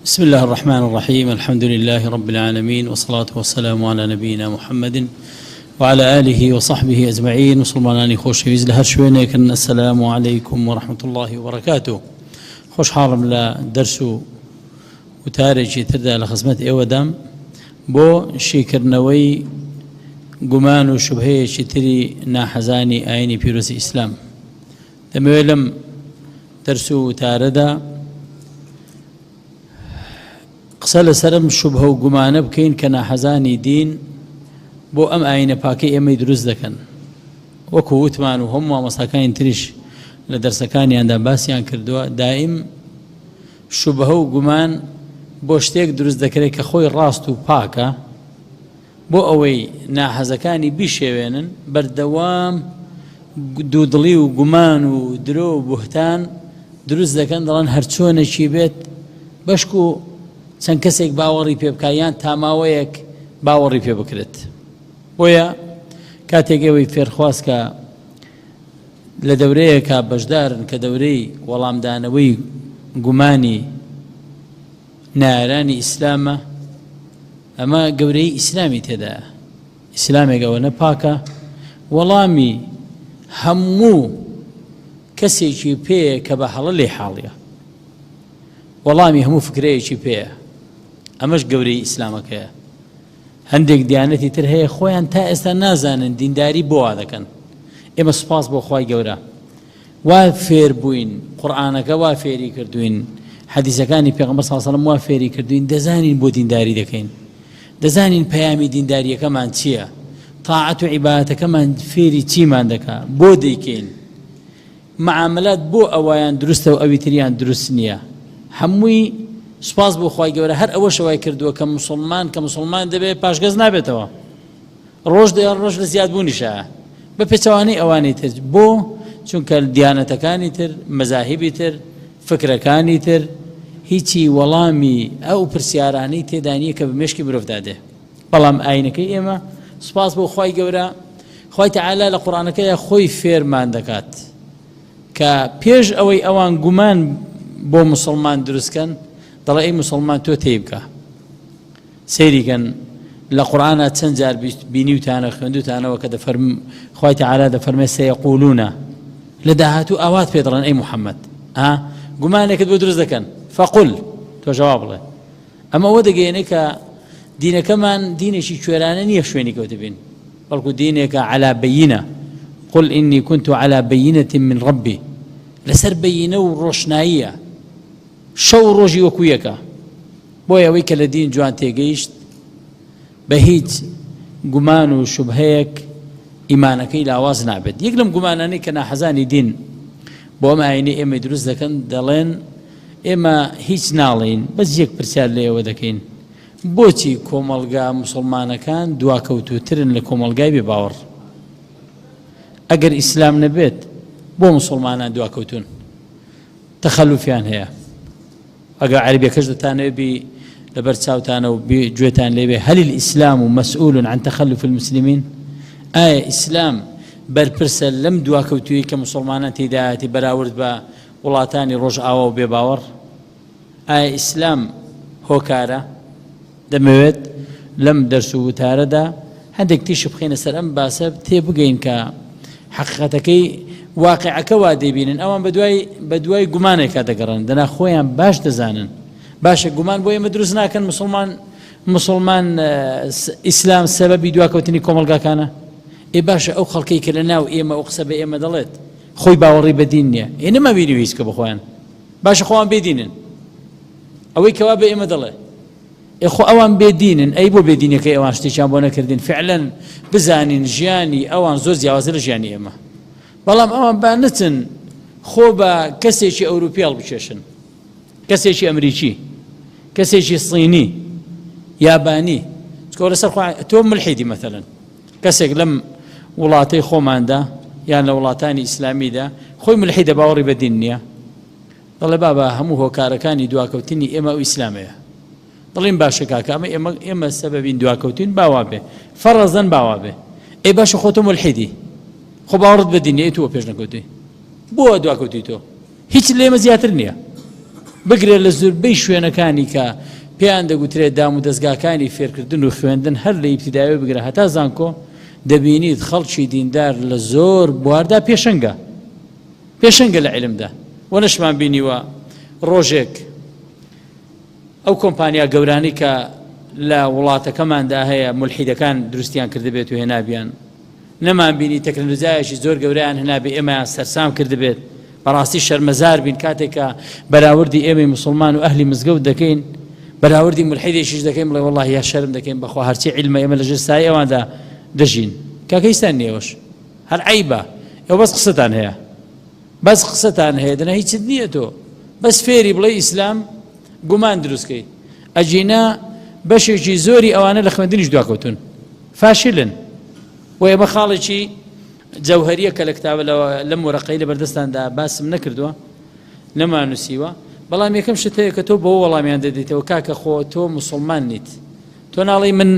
بسم الله الرحمن الرحيم الحمد لله رب العالمين والصلاة والسلام على نبينا محمد وعلى آله وصحبه أجمعين مسلمانانی خۆشەویست لە هەر شوێنێکن السلام عليكم ورحمة الله وبركاته خۆشحاڵم لە دەرس و وتارێکی تردا لە خزمەت ئێوەدام بۆ شیکردنەوەی گومان و شوبهەیەکی تری ناحەزانی ئاینی پیرۆزی ئیسلام. دەمەوێت لەم دەرس و وتارەدا قسە لەسەر ئەم شوبهە و گومانە بکەین کە ناحەزانی دین بۆ ئەم ئاینە پاکەی ئێمەی دروست دەکەن. وەکو وتمان و هەموو مامۆستاکانی تریش لە دەرسەکانیاندا باسیان کردووە دائیم شوبهە و گومان بۆ شتێک دروست دەکرێت کە خۆی ڕاست و پاکە، بۆ ئەوەی ناحەزەکانی بیشێوێنن، بەردەوام دوودڵی و گومان و درۆ و بوهتان دروست دەکەن، دەڵێن هەرچۆنێکی بێت بەشکو چەند کەسێک باوەڕی پێ بکا یان تا ماوەیەک باوەڕی پێ بکرێت. بۆیە کاتێک ئێوەی فێرخواز کە لە دەورەیەکا بەشدارن کە دەورەی وەڵامدانەوەی گومانی نەیارانی ئیسلامە، ئەمە گەورەیی ئیسلامی تێدایە، ئیسلامێک ئەوەنە پاکە وەڵامی هەموو کەسێکی پێیە کە بە هەڵە لێی حاڵیە، وەڵامی هەموو فکرەیەکی پێیە، ئەمەش گەورەیی ئیسلامەکەیە. هەندێک دیانەتی تر هەیە خۆیان تا ئێستا نازانن دینداری بۆ وا دەکەن. ئێمە سوپاس بۆ خوای گەورە وا فێر بووین، قورئانەکە وا فێری کردوین، حەدیسەکانی پێغەمبەر صلی الله علیه و وا فێری کردوین، دەزانین بۆ دینداری دەکەین، دەزانین پەیامی دینداریەکەمان چییە، تاعەت و عیبادەتەکەمان فێری چیمان دەکا، بۆ دەیکەین. معاملات بۆ ئەویان دروستە و ئەوی تریان دروست نییە هەمووی سوپاس بۆ خوای گەورە هەر ئەوەشە وای کردووە کە موسڵمان کە موسڵمان دەبێت پاشگەز نابێتەوە ڕۆژ دە ڕۆژ لە زیادبوونیشە بە پێچەوانەی ئەوانی تر بۆ چونکە دیانەتەکانی تر مەزاهیبی تر فکرەکانی تر هیچی وەڵامی ئەو پرسیارانەی تێدا نییە کە بە مێشکی مرۆڤدا دێ بەڵام ئاینەکەی ئێمە سوپاس بۆ خوای گەورە خوای تەعالا لە قورئانەکەیا خۆی فێرمان دەکات کە پێش ئەوەی ئەوان گومان بۆ مسلمان دروستکەن دەڵێ ئەی مسلمان تۆ تێی بکە سەیریکەن لە قورئانا چەند جار بینیوتانە خوێندوتانەوە کە دەفەرم خوای تەعالا دەفەرمێ سەیەقولونە لە داهاتوو ئاوات پێ دەڵێن ئەی محەممەد ئا گومانێکت بۆ دروست دەکەن فەقول تۆ جواب بڵێ ئەمە ئەوە دەگەیەنێ کە دینەکەمان دینێکی کوێرانە نییە شوێنی کەوتبین، بەڵکو دینێکە علی بینە، قل انی کنت علی بینە من ربی، لەسەر بەینە و ڕۆشناییە، شەو و ڕۆژی وەکو یەکە. بۆیە ئەوەی کە لە دین جوان تێگەیشت بە هیچ گومان و شوبهەیەک ئیمانەکەی لاواز نابێت. یەک لەم گومانانەی کە ناحەزانی دین بۆ ئەم ئاینەی ئێمەی دروست دەکەن دەڵێن، ئێمە هیچ ناڵێین بەس یەک پرسیار لە ئێوە دەکەین بۆچی کۆمەڵگا موسڵمانەکان دواکەوتووترن لە کۆمەڵگای بێ باوەڕ؟ ئەگەر ئیسلام نەبێت بۆ موسڵمانان دواکەوتوون تەخەلوفیان هەیە؟ ئەگەر عەربیەکەش دەتانەوێت بی لەبەر چاوتانە و گوێتان لێبێ هل الإسلام مسؤول عن تخلف المسلمين ئایا ئیسلام بەرپرسە لەم دواکەوتوویی کە موسڵمانان تێیدایەتی بەراورد بە وڵاتانی ڕۆژئاوا و بێباوەڕ؟ ئایا ئیسلام هۆکارە؟ دەمەوێت لەم دەرس و وتارەدا هەندێک تیشک بخەینە سەر ئەم باسە تێبگەین کە حەقیقەتەکەی واقعەکە وا دەیبینن ئەوان بەدوای بەدوای گومانێکا دەگەڕێن دەنا خۆیان باش دەزانن باشە گومان بۆ ئێمە دروست ناکەن مسلمان مسلمان ئیسلام سەبەبی دواکەوتنی کۆمەڵگاکانە ئێ باشە ئەو خەڵکەی کە لە ناو ئێمە ئەو قسە بە ئێمە دەڵێت خۆی باوەڕی بە دین نییە ئێ نەما بینی هیچ کە بخۆیان باشە خۆیان بێ دینن ئەوەی کەوا بە ئێمە دەڵێ ئێ خۆ ئەوان بێ دینن ئەی بۆ بێ دینەکەی ئەوان شتێکیان بۆ نەکردین فعلەن بزانین ژیانی ئەوان زۆر جیاوازە لە ژیانی ئێمە بەڵام ئەوان با نچن خۆ بە کەسێکی ئەوروپی هەڵبکێشن کەسێکی ئەمریکی کەسێکی صینی یابانی چکۆ لەسەر خۆ تۆ ملحیدی مەثەلەن کەسێک لەم وڵاتەی خۆماندا یان لە وڵاتانی ئیسلامیدا خۆی ملحیدە باوەڕی بە دین نییە دەڵێ بابە هەموو هۆکارەکانی دواکەوتنی ئێمە ئەو ئیسلامەیە دەڵێن باشە کاکە ئەمە ئێمە ئێمە سەبەبین دواکەوتین باوا بێ فەڕەزەن باوا بێ ئێ باشە خۆ تۆ ملحیدی خۆ باوەڕت بە دین نییە تۆ پێش نەکەوتوی بۆ دواکەوتوی تۆ هیچ لێمە زیاتر نییە. بگرە لە زوربەی شوێنەکانی کە پێیان دەگوترێت دام و دەزگاکانی فێرکردن و خوێندن هەر لە ئیبتیدایەوە بگرە هەتا زانکۆ دەبینیت خەڵکی دیندار لە زۆر بواردا پێشەنگە پێشەنگە لە عیلمدا وە نەشمان بینیوە ڕۆژێک ئەو کۆمپانیا گەورانەی کە لە وڵاتەکەماندا هەیە مولحیدەکان دروستیان کردبێت و هێنابیان نەمان بینی تەکنەلۆجیایەکی زۆر گەورەیان هێنابێ ئێمەیان سەرسام کردبێت بەڕاستی شەرمەزار بین کاتێک کە بەراوردی ئێمەی مسلمان و ئەهلی مزگەوت دەکەین بەراوردی ملحیدێکیش دەکەین بڵێ وەڵڵاهی یا شەرم دەکەین بەخوا هەرچی عیلمە ئێمە لەژێر سایەی ئەواندا دەژین کاکە هیچتان نییەوەش هەر عەیبە ئێوە بەس قسەتان هەیە بەس قسەتان هەیە دەنا هیچت نییە تۆ بەس فێری بڵێ ئیسلام گومان دروستکەی ئەگینا بەشێکی زۆری ئەوانە لە خوێندنیش دواکەوتون فاشلن و ئێمە خاڵێکی جەوهریە کە لە کتابە لەم وەرەقەی لە بەردەستاندا باسم نەکردووە نەمانووسیوە بەڵام یەکەم شت هەیە کە تۆ بۆ وەڵامیان دەدەیتەوە کاکە خۆ تۆ مسلمان نیت تۆ ناڵێی من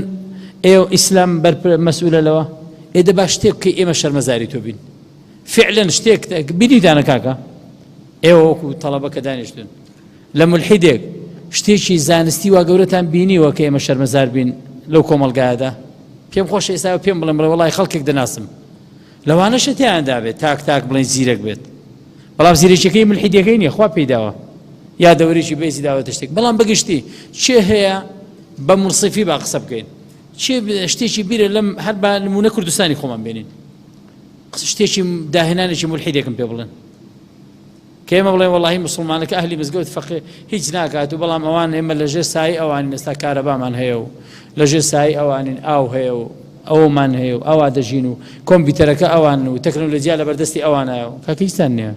ئێ ئیسلام بەر مەسئولە لەوە ئێ دە با شتێک بکەی ئێمە شەرمەزاری تۆ بین فعلا شتێک بینیتانە کاکە ئێوە وەکو تەڵەبە کە دانیشتون لە ملحیدێک شتێکی زانستی وا گەورەتان بینیوە کە ئێمە شەرمەزار بین لەو کۆمەڵگایەدا پێم خۆش ئێستا پێم بڵێم بڵێ وەڵای خەڵکێک دەناسم لەوانەشە تیاندا بێت تاک تاک بڵێن زیرەک بێت بەڵام زیرەکیەکەی ملحیدەکەی نییە خوا پێی داوە یا دەورێکی بێزی داوەتە شتێک بەڵام بەگشتی چێ هەیە بە منصفی با قسە بکەین چێ شتێکی بیرە لەم هەر بە نمونە کوردستانی خۆمان بێنین شتێکی داهێنانێکی ملحیدێکم پێ بڵێن کە ئێمە بڵێن وەڵاهی مسلمانەکە ئەهلی مزگەوت فەقێ هیچ ناکات و بەڵام ئەوان ئێمە لەژێر سای ئەوانین ئێستا کارەبامان هەیە و لەژێر سای ئەوانین ئاو هەیە و ئەومان هەیە و ئەوا دەژین و کۆمپیوتەرەکە ئەوان و تەکنۆلۆژیا لە بەردەستی ئەوانایە و کاکە هیچتان نییە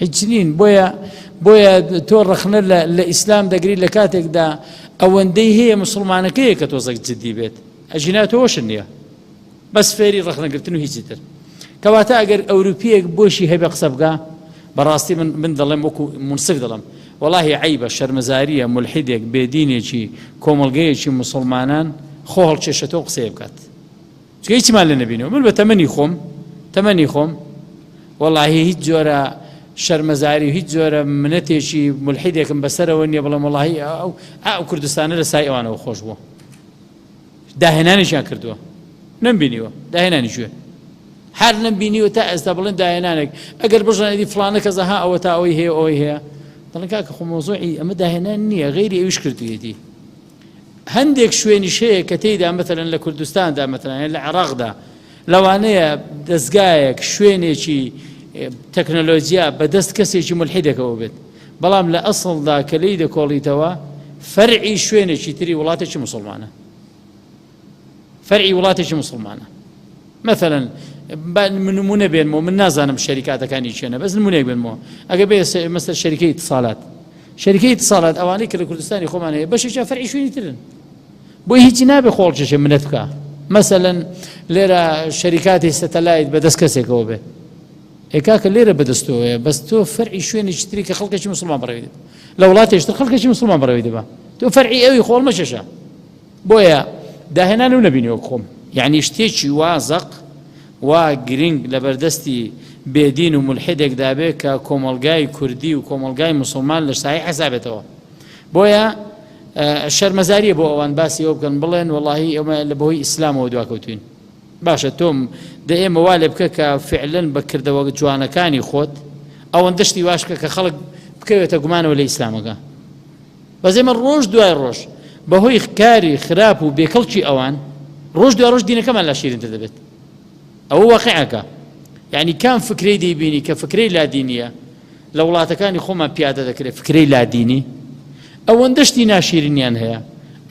هیچ نین بۆیە بۆیە تۆ ڕەخنە لە ئیسلام دەگری لە کاتێکدا ئەوەندەی هەیە مسلمانەکەیە کە تۆزەک جدی بێت ئەژینا تۆشن نییە بەس فێری ڕەخنەگرتن و هیچی تر کەواتە ئەگەر ئەوروپیەک بۆشی هەبێ قسە بکا بەڕاستی من من دەڵێم وەکو منصف دەڵێم وەڵاهی عەیبە شەرمەزاریە مولحیدێک بێدینێکی کۆمەڵگەیەکی مسلمانان خۆ هەڵکێشێتەوە قسەیە بکات چونکە هیچمان لێ نەبینەوە من بە تەمەنی خۆم تەمەنی خۆم وەڵاهی هیچ جۆرە شەرمەزاری و هیچ جۆرە منەتێکی مولحیدێکم بەسەرەوە نییە بڵێم وەڵاهی ئەو ئەو کوردستانە لە سای ئەوانەوە خۆش بووە داهێنانێکیان کردووە نەمبینیوە داهێنانی کوێ هەر نەمبینیوە تا ئێستا بڵێن داهێنانێک ئەگەر بژانێتی فلانە کەس ها ئەوە تا ئەوەی هەیە ئەوەی هەیە دەڵێن کاکە خۆ مۆزوعی ئەمە داهێنان نییە غەیری ئەویش کردوویەتی هەندێک شوێنیش هەیە کە تێیدا مەتەلەن لە کوردستاندا مەتەلەن لە عێراقدا لەوانەیە دەستگایەک شوێنێکی تەکنەلۆجیا بەدەست کەسێکی ملحیدێکەوە بێت بەڵام لە ئەسڵدا کە لێی دەکۆڵیتەوە فەرعی شوێنێکی تری وڵاتێکی موسڵمانە فەرعی وڵاتێکی موسڵمانە مثلا نمونە بێنمەوە من نازانم شەریکاتەکانی چێنە بەس نمونەیەک بێنمەوە ئەگە بێ مەسەر شەریکەی اتصالات شەریکەی اتصالات ئەوانەی کە لە کوردستانی خۆمان هەیە بەشێکیان فەرعی شوێنی ترن بۆی هیچی نابێ خۆڵکێشێ منەت بکە مەسەلەن لێرە شەریکاتی سەتەلایت بەدەست کەسێکەوە بێ ئێ کاکە لێرە بەدەستەوەیە بەس تۆ فەرعی شوێنێکی تری کە خەڵکێکی مسلمان بەڕێوەی دەبا لە وڵاتێکی تر خەڵکێکی مسلمان بەڕێوەی دەبا تۆ فەرعی ئەوی خۆڵ مەکێشە بۆیە داهێنان و نەبینی وەک خۆم یعنی شتێکی وا زەق وا گرنگ لە بەردەستی بێدین و ملحدێکدا بێ کە کۆمەڵگای کوردی و کۆمەڵگای مسلمان لە سایە حەسابێتەوە بۆیە شەرمەزاریە بۆ ئەوان باسی ئەو بکەن بڵێن وەڵاهی ئێمە لە بەهۆی ئیسلامەوە دواکەوتوین باشە تۆم دە ئێمە وا لێ بکە کە فعلەن بە کردەوە جوانەکانی خۆت ئەوەندە شتی واش بکە کە خەڵک بکەوێتە گومانەوە لە ئیسلامەکە بەس ئێمە ڕۆژ دوای ڕۆژ بەهۆی کاری خراپ و بێکەڵکی ئەوان ڕۆژ دوای ڕۆژ دینەکەمان لا شیرینتر دەبێت ئەوە واقعەکە یعنی کام فکرەی دەیبینی کە فکرەی لادینیە لە وڵاتەکانی خۆمان پیادە دەکرێت فکرەی لادینی ئەوەندە شتی ناشیرینیان هەیە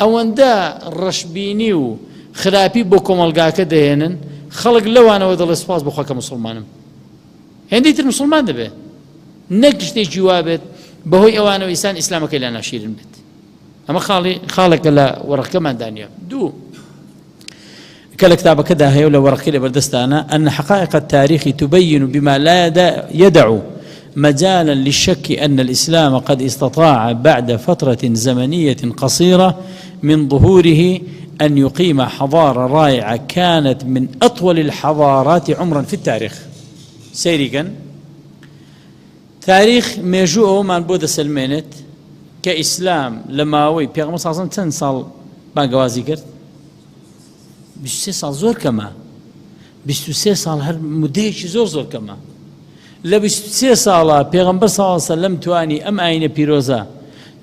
ئەوەندە ڕەشبینی و خراپی بۆ کۆمەڵگاکە دەهێنن خەڵک لەوانەوە دەڵێ سوپاس بۆ خوا کە مسوڵمانم هێندەی تر مسوڵمان دەبێت نەک شتێکی وا بێت بەهۆی ئەوانەوە ئیسان ئیسلامەکەی لا ناشیرن بێت ئەمە خاڵی خاڵێکە لە وەڕەکەماندا نییە دوو کە لە کتابەکەدا هەیە و لە وەرەقەی لەبەردەستانە، أن حقائق التاريخ تبين بما لا يدع مجالا للشك أن الإسلام قد استطاع بعد فترة زمنية قصيرة من ظهوره أن يقيم حضارة رائعة كانت من أطول الحضارات عمرا في التاريخ سەیری کەن. تاریخ مێژوو ئەوەمان بۆ دەسەلمێنێت کە ئیسلام لە ماوەی پێغەمبەر صلی الله چەند ساڵ بانگەوازی کرد؟ 23 ساڵ زۆر کەمە 23 ساڵ هەر مدەیەکی زۆر زۆر کەمە لە 23 ساڵە پێغەمبەر صلی الله علیه وسلم توانی ئەم ئاینە پیرۆزە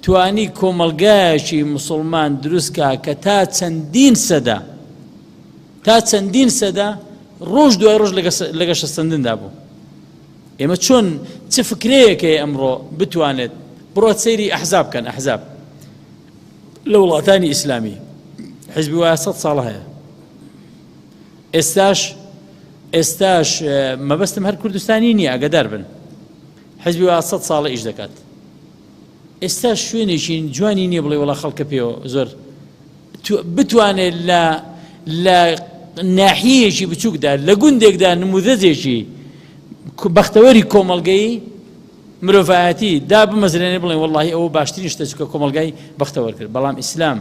توانی کۆمەڵگایەکی مسلمان دروستکا کە تا چەندین سەدە تا چەندین سەدە ڕۆژ دوای ڕۆژ لە گەشەسەندندا بوو ئێمە چۆن چ فکرەیەک هەیە ئەمڕۆ بتوانێت بڕۆ سەیری ئەحزاب کەن ئەحزاب لە وڵاتانی ئیسلامی حزبی وایە سە ساڵ هەیە ئێستاش ئێستاش مەبەستم هەر کوردستانی نییە ئەگەدار بن حزبی وا سە ساڵە ئیش دەکات ئێستا شوێنێکی جوانی نییە بڵێ وڵا خەڵکە پێوە زۆر بتوانێت لە لە ناحیەیەکی بچووکدا لە گوندێکدا نموذەجێکی بەختەوەری کۆمەڵگەی مرۆڤایەتی دا بمەزرێنێ بڵێن وەڵاهی ئەوە باشترین شتە چونکە کۆمەڵگای بەختەوەر کرد بەڵام ئیسلام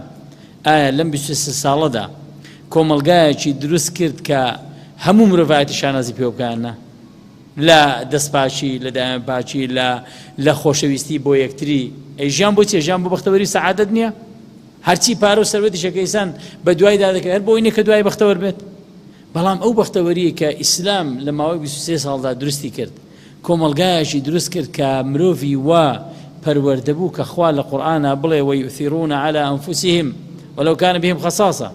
ئایا لەم 23 ساڵەدا کۆمەڵگایەکی دروست کرد کە هەموو مرۆڤایەتی شانازی پێوە بکەن نا لە دەستپاکی لە دایان پاکی لە لە خۆشەویستی بۆ یەکتری ئەی ژیان بۆ چیە ژیان بۆ بەختەوەری سەعادەت نییە هەرچی پارە و سەروەتیشە کە ئینسان بە دوایدا دەکەوێت هەر بۆی نییە کە دوای بەختەوەر بێت بەڵام ئەو بەختەوەریە کە ئیسلام لە ماوەی 23 ساڵدا دروستی کرد کۆمەڵگایەکی دروست کرد کە مرۆڤی وا پەروەردە بوو کە خوا لە قورئانا بڵێ ویؤثرون علی انفسهم ولو کان بهم خصاصە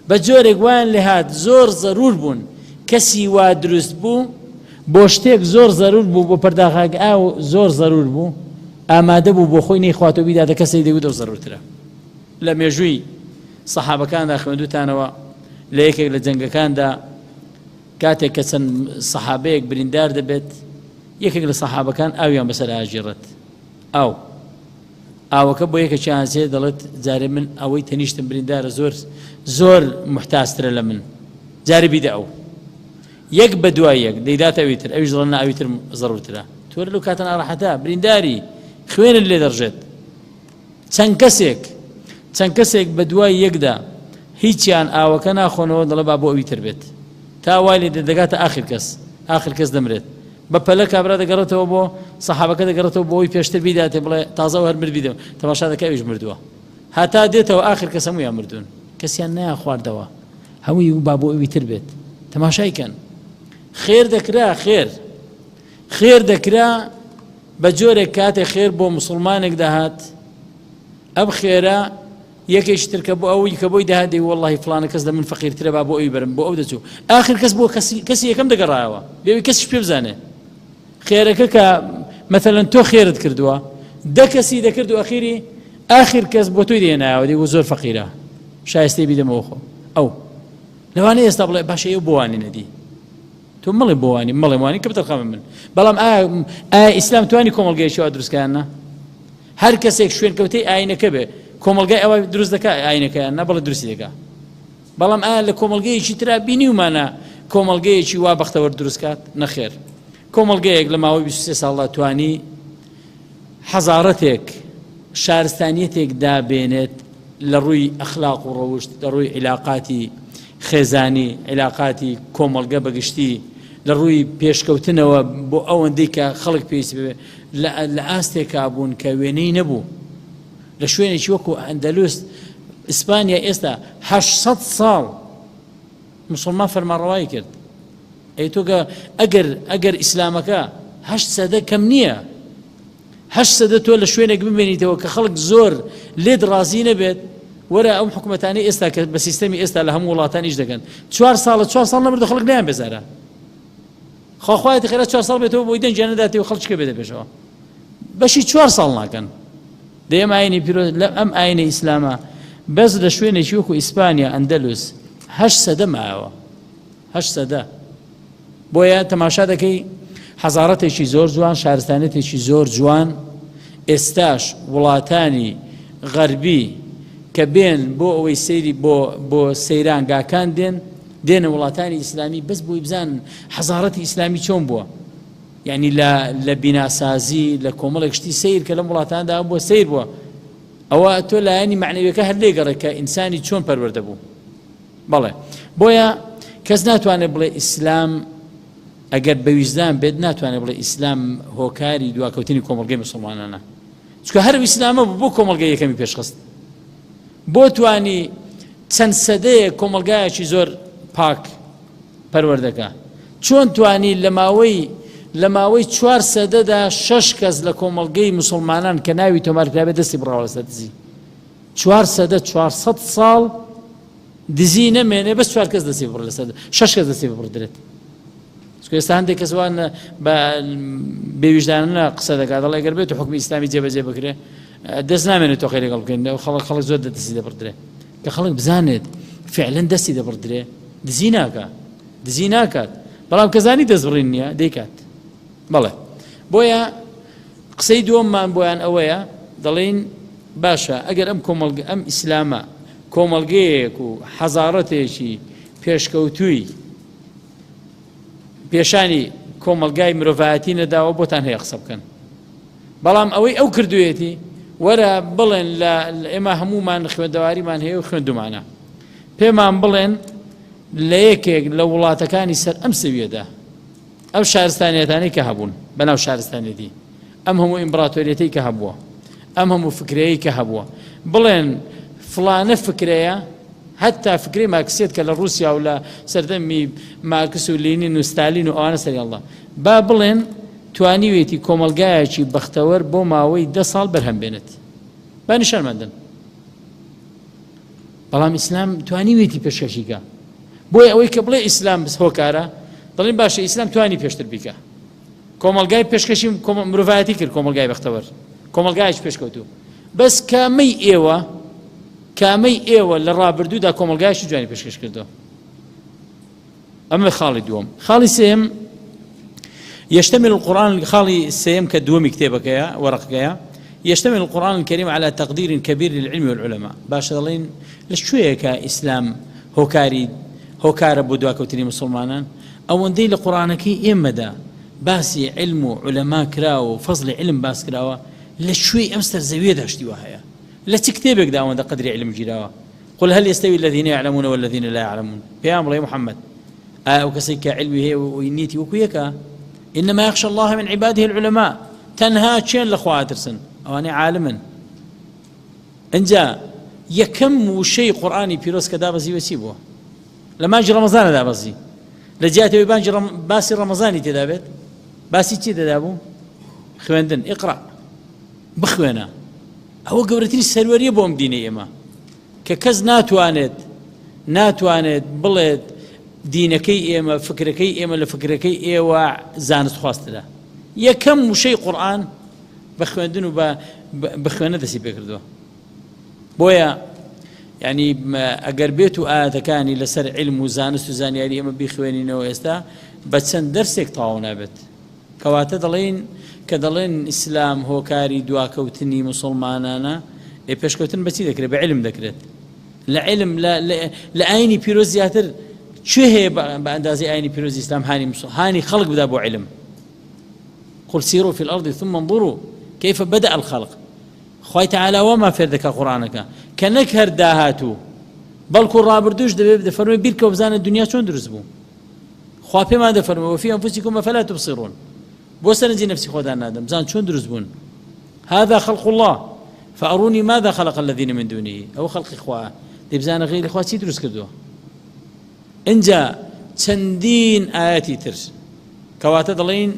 بە جۆرێک وایان لێهات زۆر زەرور بوون کەسی وا دروست بوو بۆ شتێک زۆر زەرور بوو بۆ پەرداخێک ئاو زۆر زەرور بوو ئامادە بوو بۆ خۆی نەیخواتەوە بیداتە کەسێک دەیگوت ئەو زەرورترە لە مێژووی سەحابەکاندا خوێندوتانەوە لە یەکێک لە جەنگەکاندا کاتێک کە چەند سەحابەیەک بریندار دەبێت یەکێک لە سەحابەکان ئاویان بەسەر ئاژیڕێت ئاو ئاوەکە بۆ یەکێکیان ئەچێت دەڵێت جارێ من ئەوەی تەنیشتم بریندارە زۆر زۆر محتاجترە لە من جارێ بیدە ئەو یەک بە دوای یەک دەیداتە ئەوی تر ئەویش دەڵێت نا ئەوی تر زەڕورترە تۆر لەو کاتە ناڕەحەتە برینداری خوێنت لێ دەڕژێت چەند کەسێک چەند کەسێک بە دوای یەکدا هیچیان ئاوەکە ناخۆنەوە دەڵێ با بۆ ئەوی تر بێت تا وای لێ دەگاتە ئاخر کەس ئاخر کەس دەمرێت بە پەلە کابرا دەگەڕێتەوە بۆ سەحابەکە دەگەڕێتەوە بۆ ئەوی پێشتر بیداتێ بڵێ تازە هەر مرد بیدەم تەماشا دەکە ئەویش مردووە هەتا دێتەوە ئاخر کەس هەموویان مردوون کەسیان نایان خواردەوە هەمووی با بۆ ئەوی تر بێت تەماشای کەن خێر دەکرا خێر خێر دەکرا بە جۆرێک کاتێ خێر بۆ مسلمانێک دەهات ئەم خێرە یەکێکی تر کە بۆ ئەوی کە بۆی دەهات دەی وەڵڵاهی فڵانە کەس لە من فەقیرترە با بۆ ئەوی بەرم بۆ ئەو دەچوو ئاخر کەس بۆ کەسی کەسی یەکەم دەگەڕایەوە بێ ئەوی کەسیش پێ بزانێ خێرەکە کە مەتەلەن تۆ خێرت کردووە دە کەسی دەکرد و ئەخیری ئاخر کەس بۆ تۆی دێنایەوە دەی زۆر فەقیرە شایستەی بیدەمەوە خۆ ئەو لەوانەیە ئێستا بڵێ باشە ئێوە بۆ وانی نەدی تۆ مەڵێ بۆ وانی مەڵێ وانی کە بتەرخەمە من بەڵام ئایا ئیسلام توانی کۆمەڵگەیەکی وا دروستکەیان نا هەر کەسێک شوێنکەوتەی ئاینەکە بێ کۆمەڵگای ئەوە دروست دەکا ئاینەکەیان نا بەڵێ دروستی دەکا بەڵام ئایا لە کۆمەڵگەیەکی ترا بینیومانە کۆمەڵگەیەکی وا بەختەوەر دروست کات نەخێر کۆمەڵگەیەک لە ماوەی 23 ساڵدا توانی حەزارەتێک شارستانیەتێک دابێنێت لە ڕووی ئەخلاق و ڕەوشت، لە ڕووی عیلاقاتی خێزانی، عیلاقاتی کۆمەڵگە بە گشتی، لە ڕووی پێشکەوتنەوە بۆ ئەوەندەی کە خەڵک پێویستی بێ لە ئاستێکا بوون کە وێنەی نەبوو. لە شوێنێکی وەکو ئەندەلوس، ئیسپانیا ئێستا 800 ساڵ مسلمان فەرمانڕەوایی کرد. ئەی تۆ کە ئەگەر ئەگەر ئیسلامەکە هەشت سەدە کەم نییە هەشت سەدە تۆ لە شوێنێک بمێنیتەوە کە خەڵک زۆر لێت ڕازی نەبێت وەرە ئەم حکوومەتانی ئێستا کە بە سیستەمی ئێستا لە هەموو وڵاتان ئیش دەکەن چوار ساڵە چوار ساڵ نەبردە خەڵک نیان بێزارە خواخوایەتی خێرا چوار ساڵ بێتەوە بۆی دەنگیان نەداتێ و خەڵک بێتە پێشەوە بەشی چوار ساڵ ناکەن دەی ئەم ئاینی پیرۆز لە ئەم ئاینە ئیسلامە بەس لە شوێنێکی وەکو ئیسپانیا ئەندەلوس هەشت سەدە مایەوە هەشت سەدە بۆیە تەماشا دەکەی حەزارەتێکی زۆر جوان شارستانێتێکی زۆر جوان ئێستاش وڵاتانی غەربی کە بێن بۆ ئەوەی سەیری بۆ بۆ سەیرانگاکان دێن دێنە وڵاتانی ئیسلامی بەس بۆی بزانن حەزارەتی ئیسلامی چۆن بووە یعنی لە لە بیناسازی لە کۆمەڵێک شتی سیر کە لەم وڵاتاندا بووە سیر بووە ئەوە تۆ لایەنی معنەویەکە هەر لێگەڕێ کە ئینسانی چۆن پەروەردە بوو بەڵێ بۆیە کەس ناتوانێت بڵێ ئیسلام. ئەگەر بە ویژدان بێت ناتوانێت بڵێ ئیسلام هۆکاری دواکەوتنی کۆمەڵگەی مسلمانانە، چونکە هەر ئیسلامە بوو بۆ کۆمەڵگەی یەکەمی پێشخست، بۆ توانی چەند سەدەیە کۆمەڵگایەکی زۆر پاک پەروەردەکە، چۆن توانی لە ماوەی لە ماوەی چوار سەدەدا شەش کەس لە کۆمەڵگەی مسلمانان کە ناوی تۆمار کرابێت دەستی بڕاوە لەسەر دزی. چوار سەدە 400 ساڵ دزی نەمێنێ بەس چوار کەس دەستی ببڕ لەسەر شەش کەس دەستی ببڕدرێت. چونکە ئێستا هەندێک کەس وان بە بێویژدانە قسە دەکات دەڵێ گەر بێت و حکمی ئیسلامی جێبەجێ بکرێ دەست نامێنێت تۆقی لەگەڵ بکەین خەڵک خەڵک زۆر دەستی دەبڕدرێ کە خەڵک بزانێت فعلەن دەستی دەبڕدرێ دزی ناکە دزی ناکات بەڵام کە زانی دەستبڕین نییە دەیکات بەڵێ بۆیە قسەی دووەممان بۆیان ئەوەیە دەڵێین باشە ئەگەر ئەم کۆمەڵگە ئەم ئیسلامە کۆمەڵگەیەک و حەزارەتێکی پێشکەوتووی پێشانی کۆمەڵگای مرۆڤایەتی نەداوە بۆتان هەیە قسە بکەن بەڵام ئەوەی ئەو کردوێتی وەرە بڵێن لە ئێمە هەمومان خوێندەواریمان هەیە و خوێندومانە پێمان بڵێن لە یەکێک لە وڵاتەکانی سەر ئەم سەویەدا ئەو شارستانیەتانەی کە هەبوون بەناو شارستانیەتی ئەم هەموو ئیمبراتۆریەتەی کە هەبووە ئەم هەموو فکرەیە کە هەبووە بڵێن فلانە فکرەیە هەتا فکرەی مارکسیەت کە لە ڕووسیا و لە سەردەمی مارکس و لینین و ستالین و ئەوانە سەری هەڵدا با بڵێن توانیوێتی کۆمەڵگایەکی بەختەوەر بۆ ماوەی دە ساڵ بەرهەم بێنێت با نیشانمان دەن. بەڵام ئیسلام توانیوێتی پێشکەشی کە بۆیە ئەوەی کە بڵێ ئیسلام هۆکارە دەڵێن باشە ئیسلام توانی پێشتر بیکە کۆمەلگای پێشکەشی مرۆڤایەتی کرد کۆمەلگای بەختەوەر کۆمەلگایش پێشکەوتوو بەس کامەی ئێوە کامەی ئێوە لە ڕابردوودا کۆمەلگایشی جوانی پێشکەش کردو ئەمە خاڵی دووەم. خاڵی سێیەم، يشتمل القرآن خاڵی سێیەم کە دووەمی کتێبەکەیە وەرەقەکەیە يشتمل القرآن الكريم على تقدير كبير للعلم والعلماء باشە دەڵێن لە کوێیە ئیسلام هۆکاری هۆکارە بۆ دواکەوتنی مسلمانان ئەوەندەی لە قورآنەکەی ئێمەدا باسی علم و علەما کراوە و فەزلی علم باس کراوە لە کوێی ئەم سەرزەویەدا شتی وا هەیە لە چ کتێبێکدا ئەوەندە قەدری علم گیراوە قل هل يستوي الذين يعلمون والذين لا يعلمون پێیان بڵێ محمد ئایا ئەو کەسێک کە علمی هەیە و نیەتی وەکو یەکە إنما يخشى الله من عباده العلماء تەنها چێن لە خوا ئەترسن ئەوانەی عالمن ئینجا یەکەم وشەی قورئانی پیرۆز کە دابەزیوە چی بووە لە مانگی ڕەمەزانە دابەزی لە جیاتەوەی بانگی ڕەم... باسی ڕەمەزانی تێدا بێت باسی چی تێدا بوو خوێندن اقرا بخوێنە ئەوە گەورەترین سەروەریە بۆ ئەم دینەی ئێمە کە کەس ناتوانێت ناتوانێت بڵێت دینەکەی ئێمە فکرەکەی ئێمە لە فکرەکەی ئێوە زانست خواسترە یەکەم وشەی قورآن بە خوێندن و بە بخوێنە دەستی پێکردووە بۆیە ینی ئەگەر بێت و ئاەتەکانی لەسەر علم و زانست و زانیاری ئێمە بیخوێنینەوە ئێستا بە چەند دەرسێک تەواو نابێت کەواتە دەڵێین کە دەڵێن ئیسلام هۆکاری دواکەوتنی موسڵمانانە، ئێ پێشکەوتن بە چی دەکرێت؟ بە عیلم دەکرێت. لە عیلم لە لە ئاینی پیرۆز زیاتر کوێ هەیە بە ئەندازەی ئاینی پیرۆزی ئیسلام هانی هانی خەڵک بدا بۆ عیلم. قل سیروا فی الارض ثم انظروا كيف بدأ الخلق. خوای تعالی وامان فێر دەکا قورئانەکە کە نەک هەر داهاتوو بەڵکو ڕابردووش دەبێت دەفەرموێ بیرکەوە بزانە دنیا چۆن دروست بوو. خوا پێمان دەفەرموێ وفی انفسکم افلا تبصرون بۆ سەرنجی نفسی خۆتان نادەم بزان چۆن دروست بوون هذا خلق الله فأروني ماذا خلق الذين من دونه ئەو خەڵقی خوا دەی بزانە غەیری خوا چی دروست کردووە ئینجا چەندین ئاەتی تر کەواتە دەڵێین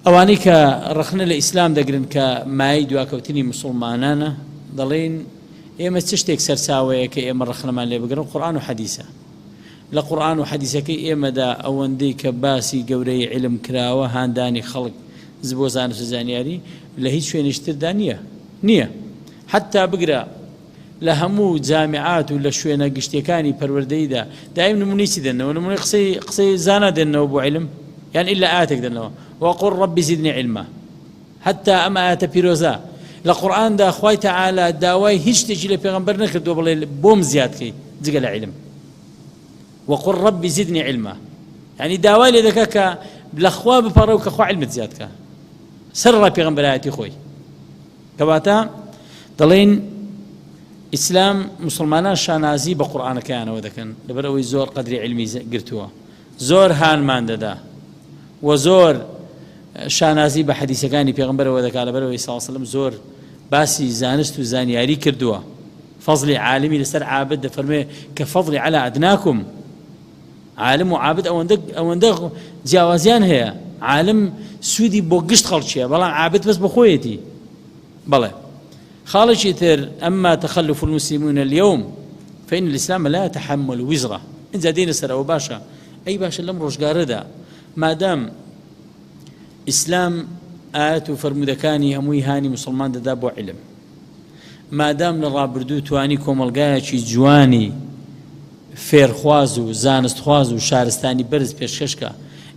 ئەوانەی کە ڕەخنە لە ئیسلام دەگرن کە مای دواکەوتنی مسلمانانە دەڵێن ئێمە چ شتێک سەرچاوەیە کە ئێمە ڕەخنەمان لێ بگرن قورآن و حەدیسە لە قورئان و حەدیسەکەی ئێمەدا ئەوەندەی کە باسی گەورەیی عیلم کراوە هاندانی خەڵک بۆ زانست و زانیاری لە هیچ شوێنێکی تردا نییە نییە حەتتا بگرە لە هەموو جامیعات و لە شوێنە گشتیەکانی پەروەردەییدا دایم نمونەی چی دێنەوە نمونەی قسەی قسەی زانا دێنەوە بۆ عیلم یان ئیلا ئایەتێک دێنەوە وقل رب زدنی علما حەتتا ئەم ئایەتە پیرۆزە لە قورئاندا خوای تەعالا داوای هیچ شتێکی لە پێغەمبەر نەکردووە بڵێ بۆم زیاد کەی جگە لە عیلم وقل رب زدنی علما یعنی داوای لێ دەکا کە لە خوا بپەڕێ و کە خوا علمت زیاد کە سەر ڕای پێغەمبەرایەتی خۆی کەواتە دەڵێن ئیسلام مسلمانان شانازی بە قورئانەکەیانەوە دەکەن لەبەر ئەوەی زۆر قەدری علمی گرتووە زۆر هانمان دەدا. و زۆر شانازی بە حەدیسەکانی پێغەمبەرەوە دەکات لەبەرئەوەی صلی اللە علیە وسلم زۆر باسی زانست و زانیاری کردووە فەزلی عالمی لەسەر عابد دەفەرموێ کە فەزلی علی ادناکم عالم و عابد ئەوەندە ئەوەندە جیاوازیان هەیە عالم سوودی بۆ گشت خەڵکیە بەڵام عابد بەس بۆ خۆیەتی بەڵێ خاڵێکی تر ئەمما تخلف المسلمون اليوم فإن الإسلام لا يتحمل وزره اینجا دێنە سەر ئەوە باشە ئەی باشە لەم ڕۆژگارەدا مادام ئیسلام ئایەت و فەرموودەکانی هەمووی هانی موسڵمان دەدا بۆ عیلم مادام لە ڕابردوو توانی کۆمەڵگایەکی جوانی فێرخواز و زانستخواز و شارستانی بەرز پێشکەشکە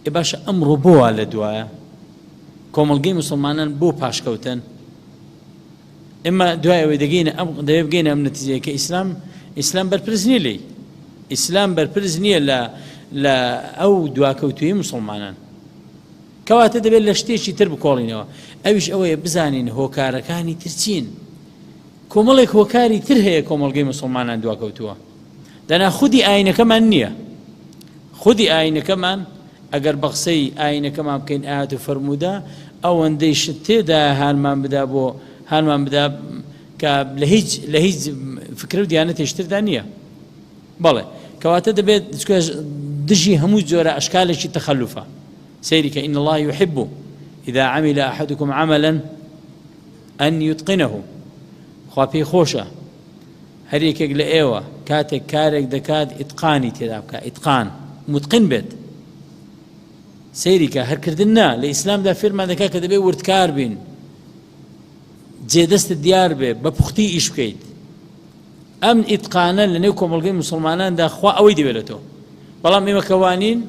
ئێ باشە ئەمڕۆ بۆ وا لە دوایە کۆمەڵگەی مسلمانان بۆ پاشکەوتن ئێمە دوای ئەوەی دەگەینە ئەم دەبێ بگەینە ئەم نەتیجەیە کە ئیسلام ئیسلام بەرپرس نییە لێی ئیسلام بەرپرس نییە لە لە ئەو دواکەوتووی مسلمانان کەواتە دەبێت لە شتێکی تر بکۆڵینەوە ئەویش ئەوەیە بزانین هۆکارەکانی تر چین کۆمەڵێک هۆکاری تر هەیە کۆمەڵگەی مسلمانان دواکەوتووە دەنا خودی ئاینەکەمان نییە خودی ئاینەکەمان ئەگەر بە قسەی ئاینەکەمان بکەین ئایەت و فەرموودە ئەوەندەی شت تێدایە هانمان بدا بۆ هانمان بدا کە لە هیچ لە هیچ فکرە و دیانەتێکی تردا نییە بەڵێ کەواتە دەبێت دژی هەموو جۆرە ئەشکالێکی تەخەلوفە سەیری کە إن الله يحب إذا عمل أحدكم عملا أن يتقنه خوا پێی خۆشە هەر یەکێک لە ئێوە کاتێک کارێک دەکات ئیتقانی تێدا بکا ئیتقان متقن بێت سەیری کە هەرکردن نا لە ئیسلامدا فێرمان دەکات کە دەبێت وردکار بین جێدەستت دیار بێ بە پوختی ئیش بکەیت ئەم ئیتقانە لە نێو کۆمەڵگەی مسلماناندا خوا ئەوەی دەوێت لە تۆ بەڵام ئێمە کەوانین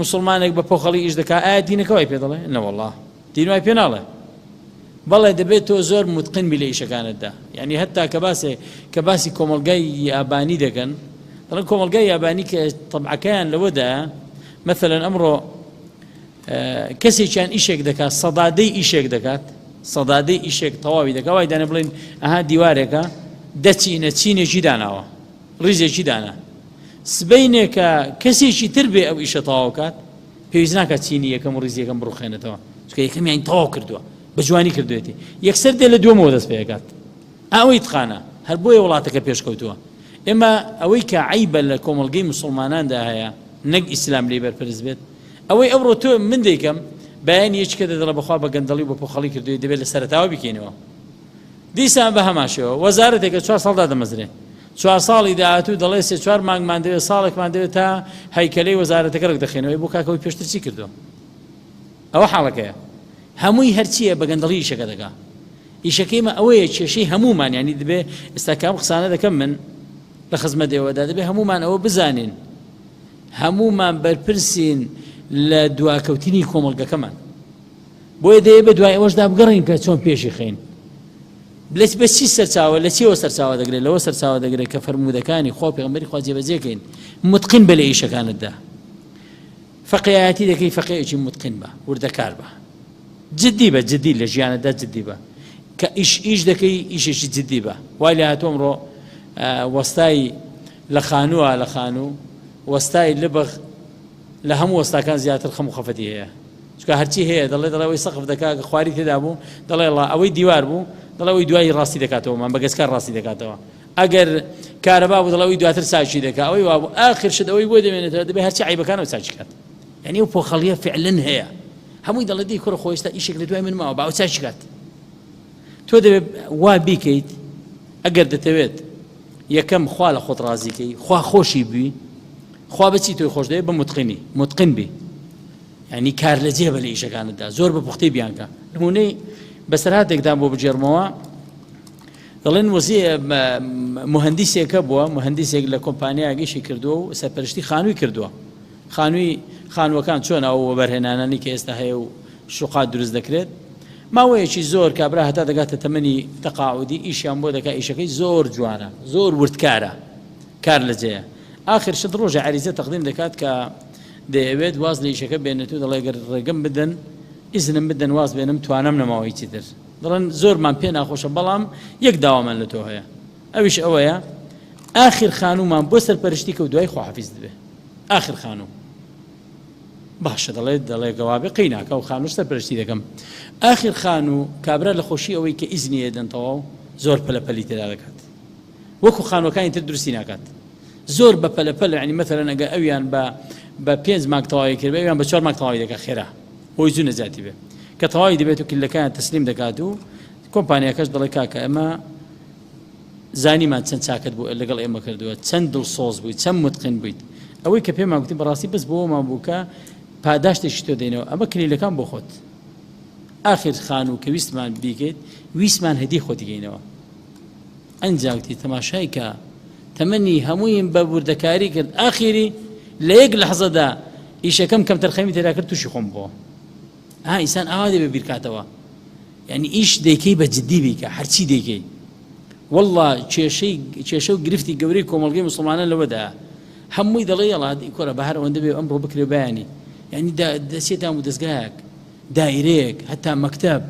مسلمانێک بە پۆخەڵی ئیش دەکات ئایا دینەکە وای پێ دەڵێ نەوەڵا دین وای پێ ناڵێ بەڵێ دەبێت تۆ زۆر متقن بی لە ئیشەکانتدا یعنی هەتا کە باسێ کە باسی کۆمەڵگای یابانی دەکەن دەڵێن کۆمەڵگای یابانی کە طبعەکەیان لەوەدایە مثلا ئەمڕۆ کەسێکیان ئیشێک دەکات سەدادەی ئیشێک دەکات سەدادەی ئیشێک تەواوی دەکات وای دانە بڵێن ئەها دیوارێکە دەچینە چینێکی داناوە ڕیزێکی دانا سبەینێ کە کەسێکی تر بێ ئەو ئیشە تەواو کات پێویست ناکات چینی یەکەم و ڕیزی یەکەم بڕوخێنێتەوە چونکە یەکەمیان تەواو کردووە بە جوانی کردوێتی یەکسەر دێ لە دووەمەوە دەست پێکات ئەوەی ئیتقانە هەر بۆیە وڵاتەکە پێشکەوتووە ئێمە ئەوەی کە عیبە لە کۆمەڵگەی مسلماناندا هەیە نەک ئیسلام لێی بەرپرس بێت ئەوەی ئەمڕۆ تۆ من دەیکەم بەیانی یەکێکە دەڵێ بەخوا بە گەندەڵی و بە پۆخەڵی کردووی دەبێت لە سەرەتاوە بیکەینەوە دیسان بە هەمان شێوە وەزارەتێکە چوار ساڵ دادەمەزرێ چوار ساڵی داهاتوو دەڵێ سێ چوار مانگمان دەوێت ساڵێکمان دەوێت تا هەیکەلەی وەزارەتەکە ڕێک دەخەینەوە بۆ کاکەوەی پێشتر چی کردووە ئەوە حاڵەکەیە هەمووی هەرچییە بە گەندەڵی ئیشەکە دەکا ئیشەکەی مە ئەوەیە کێشەی هەمومان ینی دەبێ ئێستا کام قسانە دەکەم من لە خزمەت ئێوەدا دەبێ هەمومان ئەوە بزانین هەمومان بەرپرسین لە دواکەوتنی کۆمەڵگەکەمان بۆیە دەیە بە دوای ئەوەشدا بگەڕین کە چۆن پێشی خەین لە بە چی سەرچاوە لە چیەوە سەرچاوە دەگرێت لەوە سەرچاوە دەگرێت کە فەرموودەکانی خوا پێغەمبەری خوا جێبەجێکەین متقن بە لە ئیشەکانتدا فەقیایەتی دەکەی فەقیەکی متقن بە وردەکار بە جدی بە جدی لە ژیانەدا جدی بە کە ئیش ئیش دەکەی ئیشێکی جدی بە وای لە هاتۆم ڕۆ وەستای لە خانووە لە خانوو وەستای لبغ لە هەموو وەستاکان زیاتر خەم و خەفەتی هەیە چونکە هەرچی هەیە دەڵێ دەڵێ ئەوەی سەقف دەکا کە خواری تێدا بوو دەڵێ ڵا ئەوەی دیوار بوو دەڵێ ئەوەی دوایی ڕاستی دەکاتەوە مان بە گەچکار ڕاستی دەکاتەوە ئەگەر کارەبا بوو دەڵێ ئەوەی دواتر چاکی دەکا ئەوەی وابوو ئاخر شت ئەوەی بۆ دەمێنێتەوە دەبێ هەرچی عەیبەکانەوە چاکی کات یعنی ئەو پۆخەڵیە فعلن هەیە هەمووی دەڵێ دی کوڕە خۆ ئێستا ئیشێک لە دوای من ماوە با ئەو چاکی کات تۆ دەبێت وا بیکەیت ئەگەر دەتەوێت یەکەم خوا لە خۆت ڕازی کەی خوا خۆشی بووی خوا بەچی تۆی خۆش دەوێت بە متقینی متقین بی یعنی کار لە جێ بە لە ئیشەکانتدا زۆر بە پوختەی بیانکە نمونەی بەسەرهاتێکدان بۆ بگێڕمەوە دەڵێن وەزی مهندسێکە بووە مهندسێک لە کۆمپانیایەک ئیشی کردووە و سەرپەرشتی خانووی کردووە خانووی خانووەکان چۆن ئەو وەبەرهێنانانی کە ئێستا هەیە و شوقات دروست دەکرێت ماوەیەکی زۆر کابرا هەتا دەگاتە تەمەنی تەقاعودی ئیشیان بۆ دەکا ئیشەکەی زۆر جوانە زۆر وردکارە کار لە جێیە ئاخر شت ڕۆژە عەریزە تەقدیم دەکات کە دەیەوێت واز لە ئیشەکە بێنێت و دەڵێ گەر ڕێگەم بدەن ئیزنم بدەن واز بێنم توانام نەماوە هیچی تر دەڵێن زۆرمان پێ ناخۆشە بەڵام یەک داوامان لە تۆ هەیە ئەویش ئەوەیە ئاخر خانوومان بۆ سەرپەرشتی کە و دوای خواحافیز دەبێ ئاخر خانوو. باشە دەڵێت دەڵێ گەوابێ قەی ناکا و خانووش سەرپەرشتی دەکەم ئاخر خانوو کابرا لە خۆشی ئەوەی کە ئیزنی ئێدەن تەواو زۆر پەلە پەلی تێدا دەکات وەکو خانووەکانی تر دروستی ناکات زۆر بە پەلە پەلە یعنی مەتەلەن ئەگەر ئەویان بە بە پێنج مانگ تەواوی کرد ئەویان بە چوار مانگ تەواوی دەکات خێرا بۆی زوو نەجاتی بێ کە تەواوی دەبێت و کلەکان تەسلیم دەکات و کۆمپانیاکەش دەڵێ کاکە ئەمە زانیمان چەند چاکەت بۆ لەگەڵ ئێمە کردووە، چەند دڵسۆز بوویت، چەند متقن بوویت. ئەوەی کە پێمان گوتی بەڕاستی بەس بۆوەمان بوو کە پاداشتێکی تۆ دەینەوە، ئەمە کلیلەکان بۆ خۆت. ئاخر خانوو کە ویستمان بیکەیت، ویستمان هەدیەی خۆتی کەینەوە. ئەنجا گوتی تەماشای کە تەمەنی هەموویم بە وردەکاری کرد، ئاخیری لە یەک لەحزەدا ئیشەکەم کەمتەرخەمی تێدا کرد تووشی خۆم بووە. ئا ئینسان ئاوا دەبێ بیرکاتەوە. یعنی ئیش دەیکەی بە جدی بیکە هەرچی دەیکەی واللە کێشەی کێشە و گرفتی گەورەی کۆمەڵگەی مسلمانان لەوەدا هەمووی دەڵێ یەڵا کۆرە بە هەر ئەوەندە بێ ئەمڕۆ بکرێ بەیانی یعنی دەچێت دام و دەستگایەک دایرەیەک هەتا مەکتەب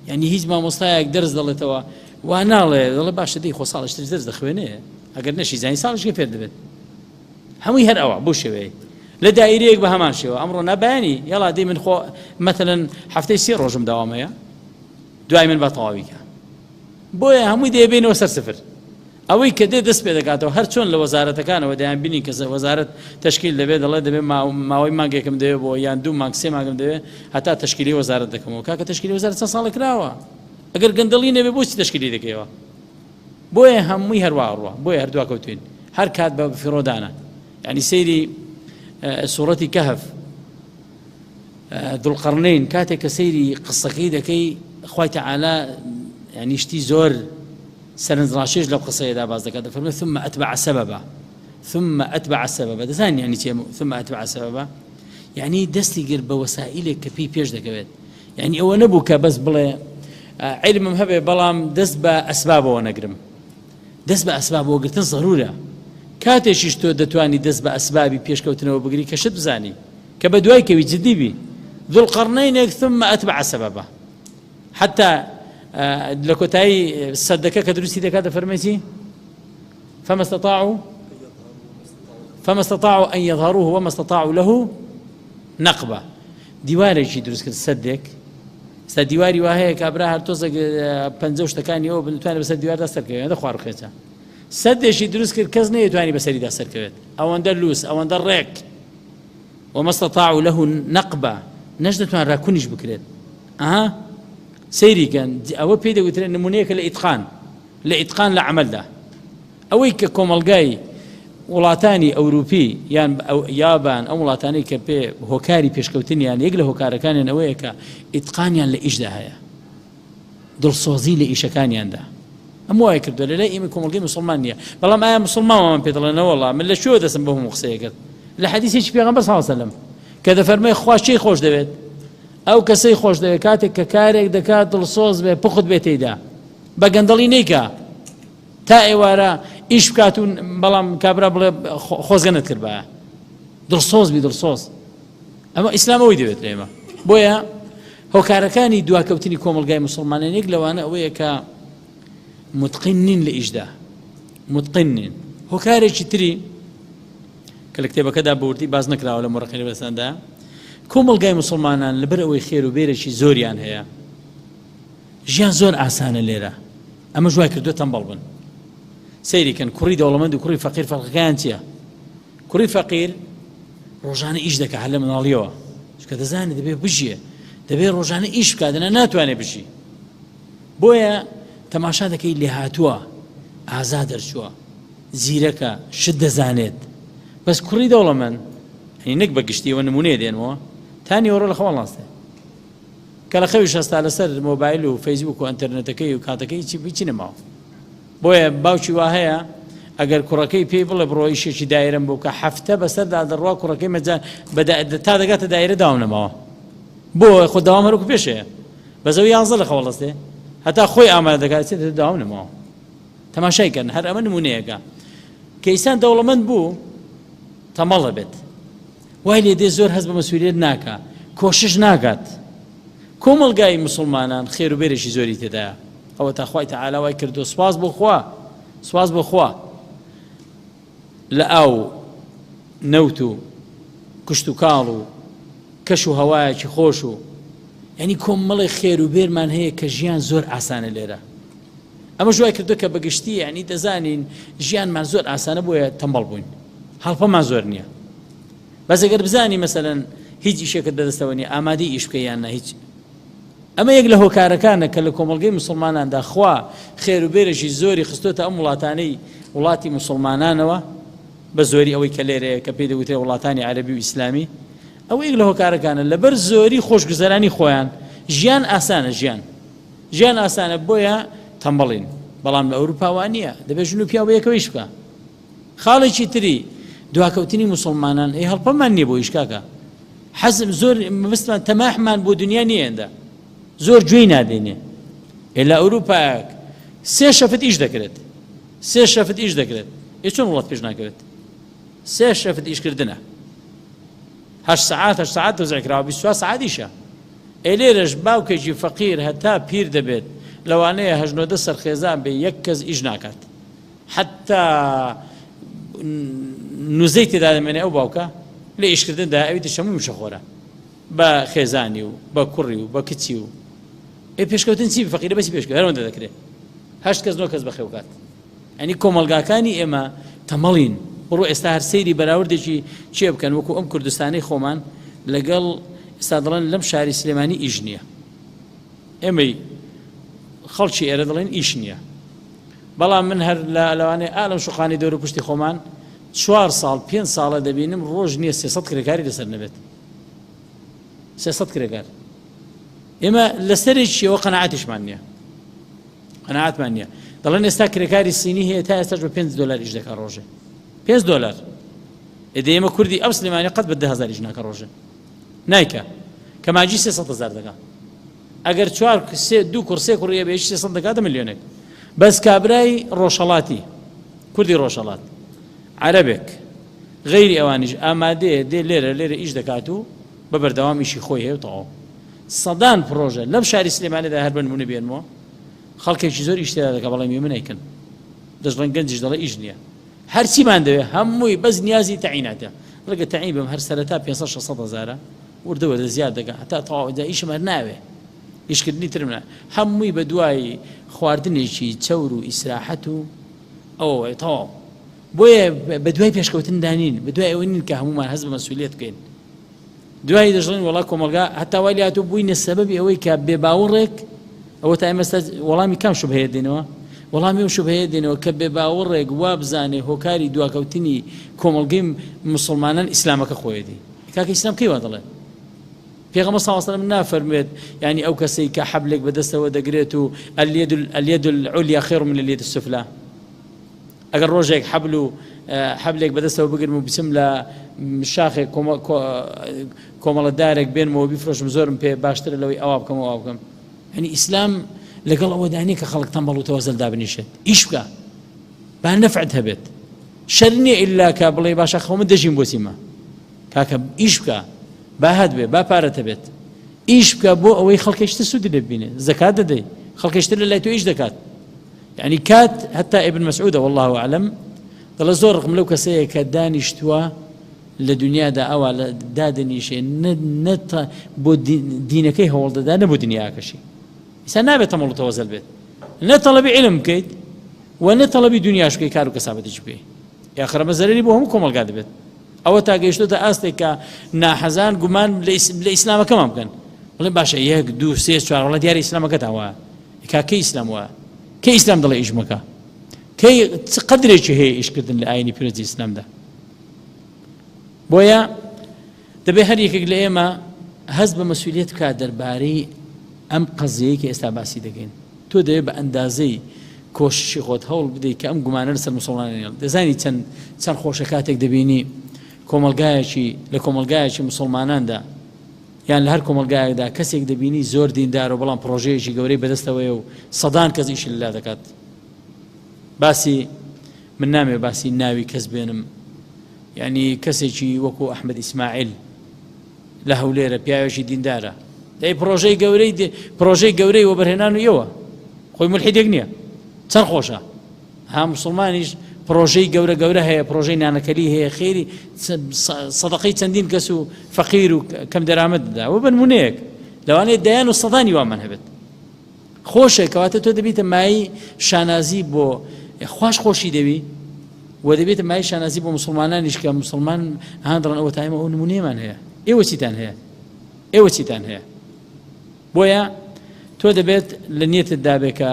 یعنی هیچ مامۆستایەک دەرس دەڵێتەوە وا ناڵێ دەڵێ باشە دەی خۆ ساڵش تر دەرس دەخوێنێ ئەگەر نەشی زانی ساڵشکە فێر دەبێت هەمووی هەر ئەوە بۆ شێوەیە لە دایرەیەک بە هەمان شێوە ئەمڕۆ نابیانی یاڵا دی من خۆ مەتەلەن هەفتەی سێ ڕۆژم داوام هەیە دوای من بە تەواویکە بۆیە هەمووی دەیبینەوە سەر سفر ئەوەی کە دێ دەست پێ دەکاتەوە هەر چۆن لە وەزارەتەکانەوە دەیان بینین کە وەزارەت تەشکیل دەبێت دەڵێ دەبێت ماوەی مانگێکم دەوێت بۆ یان دوو مانگ سێ مانگم دەوێت هەتا تەشکیلی وەزارەت دەکەمەوە کاکە تەشکیلی وەزارەت چەند ساڵە کراوە ئەگەر گەندەڵی نەبێ بۆچی تەشکیلی دەکەیەوە بۆیە هەمووی هەروا ئەڕوا بۆیە هەر دواکەوتوین هەر کات بە فیڕۆدانە یعنی سەیری سوڕەتی کەهف ذوالقرنین کاتێک کە سەیری قسەکەی دەکەی خوای تەعالا یعنی شتی زۆر سەرنجڕاکێش لەو قسەیەدا باس دەکات دەفەرمێ ثم أتبع سببا ثم أتبع سببا دەزانی یعنی چیە ثم أتبع سببا یعنی دەستی گرت بە وەسائلێک کە پێی پێش دەکەوێت یعنی ئەوە نەبوو کە بەس بڵێ علمم هەبێ بەڵام دەست بە ئەسبابەوە نەگرم دەست بە ئەسبابەوە گرتن زەرورە کاتێکیش تۆ دەتوانی دەست بە ئەسبابی پێشکەوتنەوە بگری کە شت بزانی کە بە دوای کەوی جدی بی ذو القرنینێک ثم أتبع سببا حتى لە کۆتایی سەدەکە کە دروستی دەکات دەفەرمێ چی فما استطاعوا فما استطاعوا أن يظهروه وما استطاعوا له نقبا دیوارێکی دروست کرد سەدێک ستا دیواری وا هەیە کابرا هەر تۆزێک پەنجە و شتەکانی ئەوە بتوانێت بەسەر دیواردا سەرکەوێت خوار خێچە سەدێکی دروست کرد کەس نەیتوانی بەسەریدا سەرکەوێت ئەوەندە لوس ئەوەندە ڕێک وما استطاعوا له نقبا نەش دەتوانرا کونیش بکرێت ئەها سەیری کەن ئەوە پێی دەگوترێت نمونەیەکە لە ئیتقان لە ئیتقان لە عەمەلدا ئەوەی کە کۆمەڵگای وڵاتانی ئەوروپی یان یابان ئەو وڵاتانەی کە پێ هۆکاری پێشکەوتنیان یەک لە هۆکارەکانیان ئەوەیە کە ئیتقانیان لە ئیشدا هەیە دڵسۆزی لە ئیشەکانیاندا ئەم وای کردووە لە لای ئێمە کۆمەڵگەی مسلمان نییە بەڵام ئایا مسلمان وامان پێ دەڵێن نەوەڵا من لە کوێوە دەستم بۆ هەموو قسەیە کرد لە حەدیثێکی پێغەمبەر صلی الله علیه وسلم کە دەفەرمێ خوا کێی خۆش دەوێت ئەو کەسەی خۆش دەوێت کاتێک کە کارێک دەکات دڵسۆز بێ پوخت بێت تێیدا بە گەندەڵی نیکە تا ئێوارە ئیش بکات و بەڵام کابرا بڵێ خۆزگە نەتکردبایە دڵسۆز بی دڵسۆز ئەمە ئیسلام ئەوەی دەوێت لە ئێمە بۆیە هۆکارەکانی دواکەوتنی کۆمەڵگای مسلمانان یەک لەوانە ئەوەیە کە متقین نین لە ئیشدا متقین نین هۆکارێکی تری کە لە کتێبەکەدا بەوردی باز نەکراوە لە مڕقی لەبەستاندا کۆمەڵگای مسلمانان لەبەر ئەوەی خێر و بێرێکی زۆریان هەیە ژیان زۆر ئاسانە لێرە ئەمە وای کردو تەمبەڵ بن سەیری کەن کوڕی دەوڵەمەند و کوڕی فەقیر فەرقەکەیان چییە کوڕی فەقیر ڕۆژانە ئیش دەکا هەر لە مناڵیەوە چونکە دەزانێت دەبێ بژیێ دەبێ ڕۆژانە ئیش بکات دەنا ناتوانێت بژی بۆیە تەماشا دەکەی لێهاتووە ئازا دەرچووە زیرەکە شت دەزانێت بەس کوڕی دەوڵەمەند هەنی نەک بە گشتیەوە نمونەیە دێنەوە تا نیوەڕۆ لە خەوە ڵاستێ کە لە خەویش هەستا لەسەر مۆبایل و فەیسبوک و ئەتەرنێتەکەی و کاتەکەی چی هیچی نەماوە بۆیە باوکی وا هەیە ئەگەر کوڕەکەی پێی بڵێ بڕۆ ئیشێکی دایرەم بۆ بکە هەفتە بەسەردا دەڕوا کوڕەکەی مەجا تا دەگاتە دایرە داوام نەماوە بۆ خۆ داوام هەروکو پێشەیە بەزەو یانزە لە خەوەڵەستێ هەتا خۆی ئامادە دەکات چێت داوام نەماوە تەماشای کەن هەر ئەمە نمونەیەکە کە ئیسان دەوڵەمەند بوو تەمەڵە بێت وای لێ دێ زۆر هەست بە مەسئولیەت ناکا کۆشش ناکات کۆمەڵگای مسلمانان خێر و بێرێکی زۆری تێدایە ئەوە تا خوای تەعالا وای کردو سواز بۆ خوا سواز بۆ خوا لە ئاو نەوت و کشت و کاڵ و کەش و هەوایەکی خۆش و یعنی کۆمەڵی خێر و بێرمان هەیە کە ژیان زۆر ئاسانە لێرە. ئەمەش وای کردووە کە بەگشتی یعنی دەزانین ژیانمان زۆر ئاسانە بۆیە تەمبەڵ بووین هەڵپەمان زۆر نییە. بەس ئەگەر بزانی مەسەلەن هیچ ئیشێکت بەدەستەوە نییە ئامادەی ئیش بکەی یان نا هیچ ئەمە یەک لە هۆکارەکانە کە لە کۆمەڵگەی مسلماناندا خوا خێر و بێرێکی زۆری خستۆتە ئەم وڵاتانەی وڵاتی مسلمانانەوە بە زۆری ئەوەی کە لێرەیە کە پێی دەگوترێ وڵاتانی عەرەبی و ئیسلامی ئەوە یەک لە هۆکارەکانە لەبەر زۆری خۆشگوزەرانی خۆیان ژیان ئاسانە ژیان ژیان ئاسانە بۆیە تەمبەڵین بەڵام لە ئەوروپا وا نییە دەبێت ژن و پیاو بە یەکەوەیش بکە خاڵێکی تری دواکەوتنی موسڵمانان ئەی هەڵپەمان نییە بۆ ئیش کاکە حەزم زۆر مەبەستمان تەماحمان بۆ دنیا نییە ئێندە زۆر گوێی نادەینێ ئێ لە ئەوروپایەک سێ شەفت ئیش دەکرێت سێ شەفت ئیش دەکرێت ئێ چۆن وڵات پێش ناکەوێت سێ شەفت ئیشکردنە هەشت سەعات هەشت سەعات تەوزیع کراوە 24 سەعات ئیشە ئێ لێرەش باوکێکی فەقیر هەتا پیر دەبێت لەوانەیە هەشت نۆدە سەر خێزان بێ یەک کەس ئیش ناکات حەتتا نوزەی تێدا دەمێنێ ئەو باوکە لە ئیشکردندا ئەوی تر هەموو مشەخۆرە بە خێزانی و بە کوڕی و بە کچی و ئێ پێشکەوتن چی فەقیرە بەسی پێشکەوت هەرەوەندە دەکرێت هەشت کەس نۆ کەس بەخێو کات ئەنی کۆمەڵگاکانی ئێمە تەمەڵین بڕۆ ئێستا هەر سەیری بەراوردێکی چێ بکەن وەکو ئەم کوردستانەی خۆمان لەگەڵ ئێستا دەڵێن لەم شاری سلێمانی ئیش نییە ئێمەی خەڵکی ئێرە دەڵێن ئیش نییە بەڵام من هەر لە لەوانەیە ئا لەم شوقانەی دەور و پشتی خۆمان چوار ساڵ پێنج ساڵە دەبینم ڕۆژ نییە 300 کرێکاری لەسەر نەبێت 300 کرێکار ئێمە لەسەرێکیەوە قەنەعاتیشمان نییە قەنەعاتمان نییە دەڵێن ئێستا کرێکاری سینی هەیە تا ئێستاش بە 5 دلار ئیش دەکا ڕۆژێ 5 دلار ئێدە ئێمە کوردی ئەو سلێمانی قەت بە 10 هزار ئیش ناکە ڕۆژێ نایکە کەماجی 300 هزار دەکا ئەگەر چوار سێ دوو کوڕ سێ کوڕی هەبێ 300 دەکاتە ملیۆنێک بەس کابرای ڕۆژهەڵاتی کوردی ڕۆژهەڵات عەرەبێک غەیری ئەوانیش ئامادەیە دێ لێرە لێرە ئیش دەکات و بە بەردەوام ئیشی خۆی هەیە و تەواو سەدان پرۆژە لەم شاری سلێمانیدا هەر بە نمونە بێنمەوە خەڵکێکی زۆر ئیش تێدا دەکا بەڵام ئێمە نایکەن دەشڵێن گەنجیش دەڵێ ئیش نییە هەرچیمان دەوێ هەمووی بەس نیازی تەعیناتە ڕێگە تەعین بم هەر سەرەتا 500 600 هەزارە وردە وردە زیاد دەکا هەتا تەواو جا ئیشم هەر ناوێ ئیشکردنی ترم نا هەمووی بە دوای خواردنێکی چەور و ئیسراحەت و ئەوەوەی تەواو بۆیە بە دوای پێشکەوتن دانین بە دوای ئەوە نین کە هەمومان هەست بە مەسئولیت بکەین دوایی دەشڵێن وەڵا کۆمەڵگا هەتا وای لێهاتوو بووینە سەبەبی ئەوەی کە بێ باوەڕێک ئەوە تا ئێمە وەڵامی کام شوبهەیە دێنەوە وەڵامی ئەو شوبهەیە دێنەوە کە بێ باوەڕێک وا بزانێ هۆکاری دواکەوتنی کۆمەڵگەی مسلمانان ئیسلامەکە خۆیەتی کاکە ئیسلام کەی وا دەڵێ پێغەمبەر صلی الله علیه و سلم نافەرموێت یعنی ئەو کەسەی کە حەبلێک بەدەستەوە دەگرێت و الید الید العلیا خیر من الید السفلى ئەگەر ڕۆژێک حەبل و حەبلێک بەدەستەوە بگرم و بچم لە شاخێک کۆمەڵە دارێک بێنمەوە بیفرۆشم زۆرم پێ باشترە لەوەی ئەوا بکەم ئەوا بکەم یعنی ئیسلام لەگەڵ ئەوەدا نییە کە خەڵک تەمبەڵ و تەوەزەل دابنیشێت ئیش بکە با نەفعت هەبێت شەر نییە ئیلا کە بڵێ باشە خۆ من دەژیم بۆ چیمە کاکە ئیش بکە با هەت بێ با پارەت هەبێت ئیش بکە بۆ ئەوەی خەڵکێکتر سوودی لێ ببینێ زەکات دەدەی خەڵکێکتر لە لای تۆ ئیش دەکات یعنی کات هەتا ابن مسعودە والله اعلم دەڵێ زۆر ڕقم لەو کەسەیە کە دانیشتووە لە دنیادا ئەوە لە دادەنیشێ نە بۆ دینەکەی هەوڵ دەدا نە بۆ دنیاکەشی ئیسا نابێت تەمەڵ و تەوەزەل بێت نە تەڵەبی علم بکەیت و نە تەڵەبی دنیاش بکەیت کار و کەسابەتیش بکەیت یاخرەمە زەرری بۆ هەموو کۆمەڵگا دەبێت ئەوە تا گەیشتۆتە ئاستێک کە ناحەزان گومان لە ئیسلامەکەمان بکەن بڵێ باشە یەک دوو سێ چوار وڵە دیارە ئیسلامەکەتان وایە کا کەی ئیسلام وایە کەی ئیسلام دەڵێ ئیش مەکە کەی چ قەدرێکی هەیە ئیشکردن لە ئاینی پیرۆزی ئیسلامدا بۆیە دەبێ هەر یەکێک لە ئێمە هەست بە مەسئولیت بکات دەربارەی ئەم قەزیەی کە ئێستا باسی دەکەین تۆ دەبێت بە ئەندازەی کۆششی خۆت هەوڵ بدەیت کە ئەم گومانە لەسەر مسلمانان نێڵ دەزانی چەند چەند خۆشە کاتێک دەبینی کۆمەلگایەکی لە کۆمەلگایەکی مسلماناندا یان لە هەر کۆمەلگایەکدا کەسێک دەبینی زۆر دیندار و بەڵام پرۆژەیەکی گەورەی بەدەستەوەیە و سەدان کەس ئیشی لەلا دەکات باسی من نامێ باسی ناوی کەس بێنم یعنی کەسێکی وەکو ئەحمد ئیسماعیل لە هەولێرە پیاوێکی دیندارە دەی پرۆژەی گەورەی پرۆژەی گەورەی وەبەرهێنان و ئێوە خۆی ملحیدێک نییە چەند خۆشە ها مسلمانیش. پرۆژەی گەورە گەورە هەیە، پرۆژەی نانەکەلی هەیە، خێری سەدەقەی چەندین کەس و فەقیر و کەم دەرامەت دەدا. وە بەنمونەیەک لەوانەیە دەیان و سەدانی وامان هەبێت. خۆشە کەواتە تۆ دەبیتە مای شانازی بۆ خواش خۆشی دەوی و دەبێتە مای شانازی بۆ مسلمانانیش کە مسلمان هاندڕن ئەوە تا ئێمە ئەو نمونەیەمان هەیە. ئێوە چیتان هەیە؟ ئێوە چیتان هەیە؟ بۆیە تۆ دەبێت لە نیەتت دابێ کە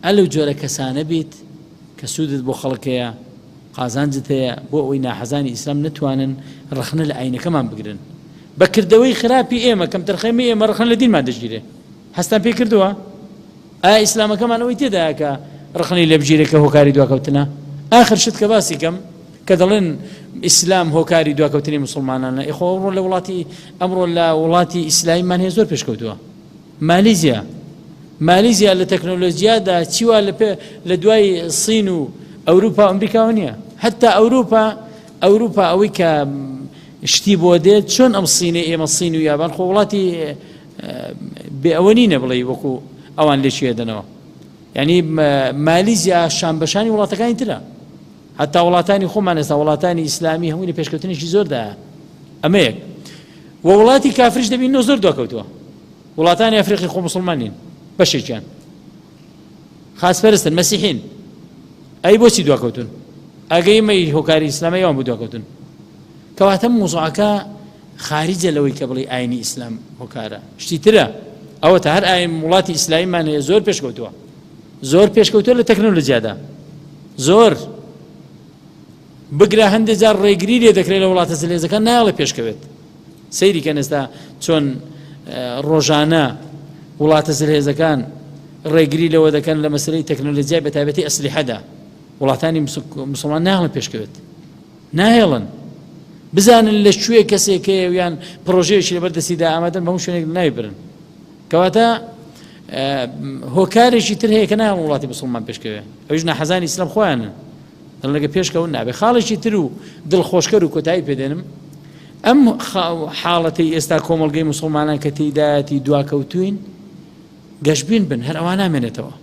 ئەلەو جۆرە کەسانە بیت کە سوودت بۆ خەڵک هەیە، قازانجت هەیە، بۆ ئەوەی ناحەزانی ئیسلام نەتوانن ڕەخنە لە ئاینەکەمان بگرن. بە کردەوەی خراپی ئێمە، کەمتەرخەمی ئێمە ڕەخنە لە دینمان دەگیرێ. هەستان پێی کردووە؟ ئایا ئیسلامەکەمان ئەوەی تێدایە کە ڕەخنەی لێ بگیرێ کە هۆکاری دواکەوتنە؟ ئاخر شت کە باسی کەم کە دەڵێن ئیسلام هۆکاری دواکەوتنی موسڵمانانە، ئێ خۆ ئەمڕۆ لە وڵاتی ئەمڕۆ لە وڵاتی ئیسلامیمان هەیە زۆر پێشکەوتووە. مالیزیا مالیزیا لە تەکنۆلۆژیادا چی وا لە پێ لە دوای سین و ئەوروپا و ئەمریکاوە نییە. حتا ئەوروپا ئەوروپا ئەوەی کە شتی بۆ دێت چۆن ئەم سینەی ئێمە سین و یابان خۆ وڵاتی بێ ئەوە نینە بڵێ وەکو ئەوان لێکی دەنەوە. یعنی مالیزیا شان بەشانی وڵاتەکانی ترە. حتا وڵاتانی خۆمان ئێستا وڵاتانی ئیسلامی هەمووی لە پێشکەوتنێکی زۆردایە. ئەمە یەک. و وڵاتی کافریش دەبینەوە زۆر دواکەوتووە. وڵاتانی ئەفریقی خۆ مسلمان نین بەشێکیان خاچپەرستن مەسیحین ئەی بۆچی دواکەوتون ئەگەی مەی هۆکاری ئیسلامە ئەوان بۆ دواکەوتون کەواتە موزوعەکە خارجە لەوەی کە بڵێ ئاینی ئیسلام هۆکارە شتی ترە ئەوە تا هەر ئاین وڵاتی ئیسلامیمان هەیە زۆر پێشکەوتووە زۆر پێشکەوتووە لە تەکنۆلۆژیادا زۆر بگرە هەندێک جار ڕێگری لێ دەکرێت لە وڵاتە زلێزەکان نایەڵێ پێشکەوێت سەیری کەن ئێستا چۆن ڕۆژانە وڵاتە زلهێزەکان ڕێگری لەوە دەکەن لە مەسلەی تەکنۆلۆژیای بە تایبەتی ئەسلیحەدا وڵاتانی مسلمان ناهێڵن پێشکەوێت ناهێڵن بزانن لە کوێ کەسێک هەیە یان پرۆژەیەکی لەبەر دەستیدا ئامادەن بە هەموو شوێنێک ناوی برن کەواتە هۆکارێکی تر هەیە کە ناهێڵن وڵاتی مسلمان پێشکەوێ ئەویش ناحەزانی ئیسلام خۆیانن دڵنەگە پێشکەون نابێ خاڵێکی تر و دڵخۆشکەر و کۆتایی پێدێنم ئەم حاڵەتەی ئێستا کۆمەڵگەی موسڵمانان کە تێیدایەتی دواکەوتووین گەشبین بن هەر ئەوە نامێنێتەوە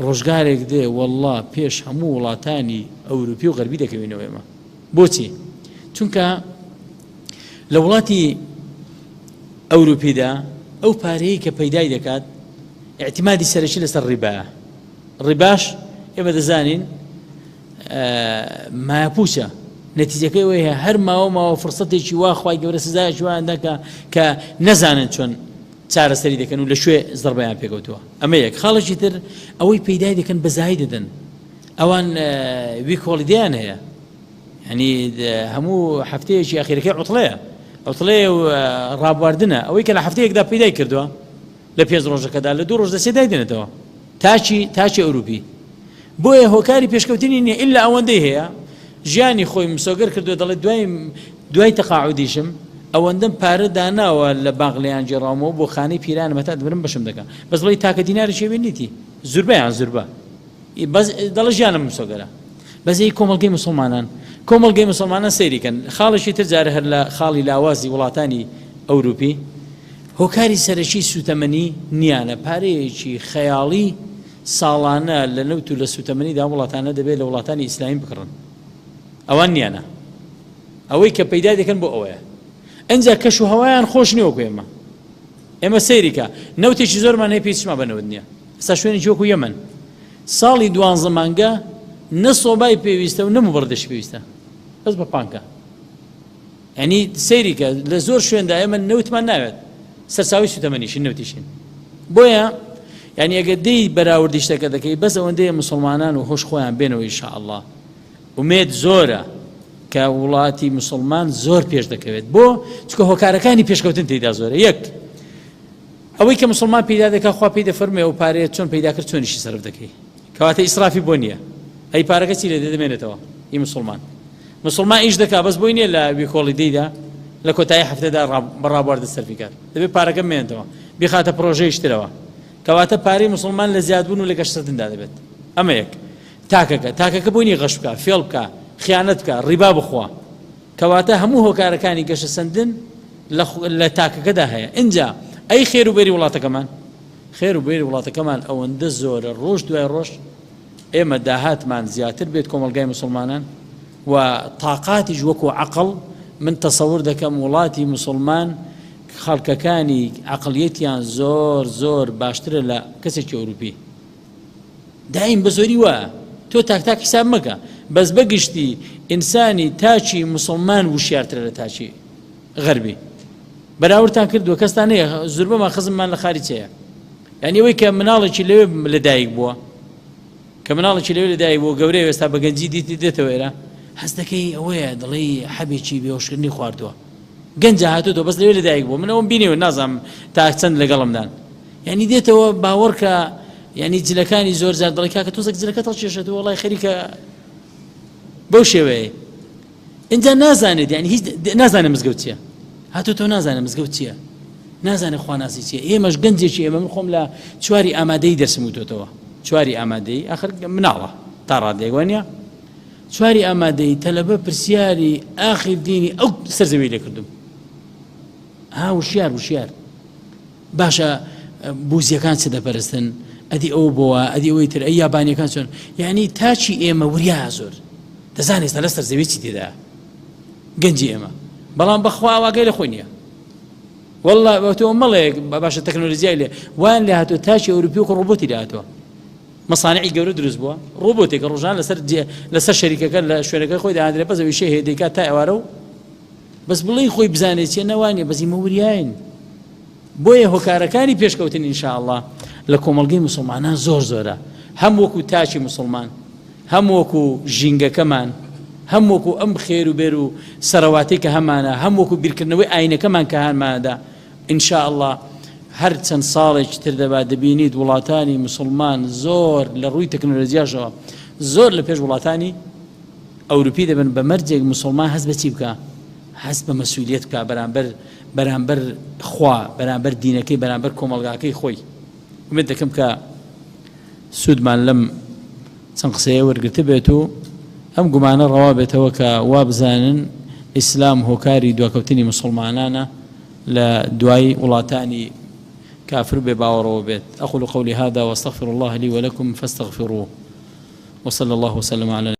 ڕۆژگارێک دێ واللە پێش هەموو وڵاتانی ئەوروپی و غەربی دەکەوینەوە ئێمە بۆچی چونکە لە وڵاتی ئەوروپیدا ئەو پارەیە کە پەیدای دەکات اعتمادی سەرەکی لەسەر ڕیبایە ڕیباش ئێمە دەزانین مایەپوچە نەتیجەکەی ئەوەیە هەر ماوە ماوە فرسەتێکی وا خوای گەورە سزایەکی وایان دەکا کە نەزانن چۆن چارەسەری دەکەن و لە کوێ زەربەیان پێکەوتووە ئەمە یەک خاڵێکی تر ئەوەی پەیدای دەکەن بەزای دەدەن ئەوان week holiday یان هەیە ینی هەموو هەفتەیەکی ئەخیرەکەی عوتڵەیە عوتڵەیە و ڕابواردنە ئەوەی کە لە هەفتەیەکدا پەیدای کردووە لە پێنج ڕۆژەکەدا لە دوو ڕۆژ دەچێت دایدەنێتەوە تاکی تاکی ئەوروپی بۆیە هۆکاری پێشکەوتنی نییە ئللا ئەوەندەی هەیە ژیانی خۆی مسۆگەر کردو دەڵێت دوای دوای تەقاعودیشم ئەوەندەم پارە داناوە لە بانق لێیان گێڕاومەوە بۆ خانەی پیرانم هەتا دەمرم بەشم دەکا بەس بڵێ تاکە دینارێکی هەبێ نیتی زوربەیان زوربە بەس دەڵێ ژیانم مسۆگەرە بەس ئی کۆمەڵگەی مسلمانان کۆمەڵگەی مسلمانان سەیری کەن خاڵێکی تر جارە هەر لە خاڵی لاوازی وڵاتانی ئەوروپی هۆکاری سەرەکی سوتەمەنی نیانە پارەیەکی خەیاڵی ساڵانە لە نەوت و لە سوتەمەنیدا ئەم وڵاتانە دەبێت لە وڵاتانی ئیسلامی بکڕن ئەوان نیانە ئەوەی کە پەیدا دەکەن بۆ ئەوەیە ئەجا کەش و هەوایان خۆش نییە وەکو ئێمە ئێمە سەیریکە نەوتێکی زۆرمان هەیە پێویستمان بە نەوت نییە ئێستا شوێنێکی وەکو یەمەن ساڵی دوانزە مانگە نە سۆبای پێویستە و نە مبڕدش پێویستە بەس بە پانکە یانی سەیری کە لە زۆر شوێندا ئێمە نەوتمان ناوێت سەرچاوی سوتەمەنیشین نەوتیشین بۆیە یعنی ئەگەر دێی بەراوردی شتەکە دەکەی بەس ئەوەندەیە مسلمانان و هۆش خۆیان بێنەوە ئینشاءاللە ئومێد زۆرە کە وڵاتی مسلمان زۆر پێش دەکەوێت بۆ چکە هۆکارەکانی پێشکەوتن تێدا زۆرە یەک ئەوەی کە مسلمان پیدا دەکا خوا پێی دەفەرمێ ئەو پارەیە چۆن پیدا کرد چۆنیشی سەرف دەکەی کەواتە ئیسرافی بۆ نییە ئەی پارەکە چی لێ دەمێنێتەوە ئی مسلمان مسوڵمان ئیش دەکا بەس بۆی نییە لە week holiday دا لە کۆتایی هەفتەدا بە ڕابواردن سەرفی کات دەبێت پارەکە بمێنێتەوە بیخاتە پرۆژەیش ترەوە کەواتە پارەی مسوڵمان لە زیادبوون و لە گەشتردندا دەبێت ئەمە یەک تاکەکە تاکەکە بۆی نییە غەش بکا فێڵ بکا خیانەت بکا ڕیبا بخوا کەواتە هەموو هۆکارەکانی گەشەسەندن لە تاکەکەدا هەیە ئینجا ئەی خێر و بێری وڵاتەکەمان خێر و بێری وڵاتەکەمان ئەوەندە زۆرە ڕۆژ دوای ڕۆژ. ئێمە داهاتمان زیاتر بێت کۆمەڵگای موسڵمانان و تاقاتیش وەکو عەقڵ من تەسەور دەکەم وڵاتی موسڵمان خەڵکەکانی عەقڵیەتیان زۆر زۆر باشترە لە کەسێکی ئەوروپی دایم بە زۆری وایە تۆ تاک تاک حیساب مەکە بەس بەگشتی ئینسانی تاکی موسڵمان وشیارترە لە تاکی غەربی بەراوردتان کردووە کەستان هەیە زوربەمان خزممان لە خارج هەیە یعنی ئەوەی کە مناڵێکی لەوێ لەدایک بووە کە مناڵێکی لەوێ لەدایک بووە گەورەیە ئێستا بە گەنجی دیتی دێتەوە ئێرە هەست دەکەی ئەوەیە دڵی حەبێکی بێهۆشکردنی خواردووە گەنجە هاتووە بەس لەوێ لەدایک بووە من ئەوم بینیوە نازانم تا چەند لەگەڵمدان یعنی دێتەوە باوەڕکە یعنی جلەکانی زۆر جار دڵی کاکە تۆزێک جلەکە تەڵکێشێتەوە وەڵای خەریکە بەو شێوەیە ئینجا نازانێت یعنی هیچ نازانێت مزگەوت چییە هاتوو تۆ نازانێت مزگەوت چییە نازانێت خواناسی چییە ئێمەش گەنجێکی ئێمە من خۆم لە چواری ئامادەی دەرسم وتۆتەوە چواری ئامادەی ئاخر مناڵە تا ڕادەیەک وانە چواری ئامادەی تەلەبە پرسیاری ئاخر دینی ئەو سەرزەوی لێ کردم ها وشیار وشیار باشە بوزیەکان چ دەپەرستن ئەدی ئەو بۆوە ئەدی ئەوەی تر ئەی یابانیەکان چۆن یعنی تاچی ئێمە وریا زۆر دەزانێت ئێستا لەسەر زەوی چی تێدا گەنجی ئێمە بەڵام بەخوا واگەی لە خۆی نییە والله بە تۆ مەڵێ باشە تەکنۆلۆژیای لێ وان لێ هاتووە تاچی ئەوروپی و ڕۆبۆتی لێ هاتووە مەسانعی گەورە دروست بووە ڕۆبۆتێکە ڕۆژان لەسەر لەسەر شەریکەکە لە شوێنەکە خۆی دادرێ بەس ئەویشەی هەیە دەیکات تا ئێوارە و بەس بڵێی خۆی بزانێت چیە نەوانیە بەس ئیمە وریاین بۆیە هۆکارەکانی پێشکەوتن ئینشاءاللە لە کۆمەڵگەی مسلمانان زۆر زۆرە هەم وەکو تاکی مسلمان هەم وەکو ژینگەکەمان هەم وەکو ئەم خێر و بێر و سەرەواتی کە هەمانە هەم وەکو بیرکردنەوەی ئاینەکەمان کە هەمانەدا ئینشاءاللە هەر چەند ساڵێکی تر دەبا دەبینیت وڵاتانی مسلمان زۆر لە ڕووی تەکنۆلۆژیاشەوە زۆر لە پێش وڵاتانی ئەوروپی دەبن بە مەرجێک موسڵمان هەست بە چی بکا؟ هەست بە مەسولیەت بکا بەرامبەر بەرامبەر خوا بەرامبەر دینەکەی بەرامبەر کۆمەڵگاکەی خۆی ئومێد دەکەم کە سوودمان لەم چەند قسەیە وەرگرتبێت و ئەم گومانە ڕەوا بێتەوە کە وا بزانن ئیسلام هۆکاری دواکەوتنی مسلمانانە لە دوای وڵاتانی کافر بێ باوەڕەوە بێت أقول قولي هذا واستغفر الله لي ولكم فاستغفروه وصلى الله وسلم على.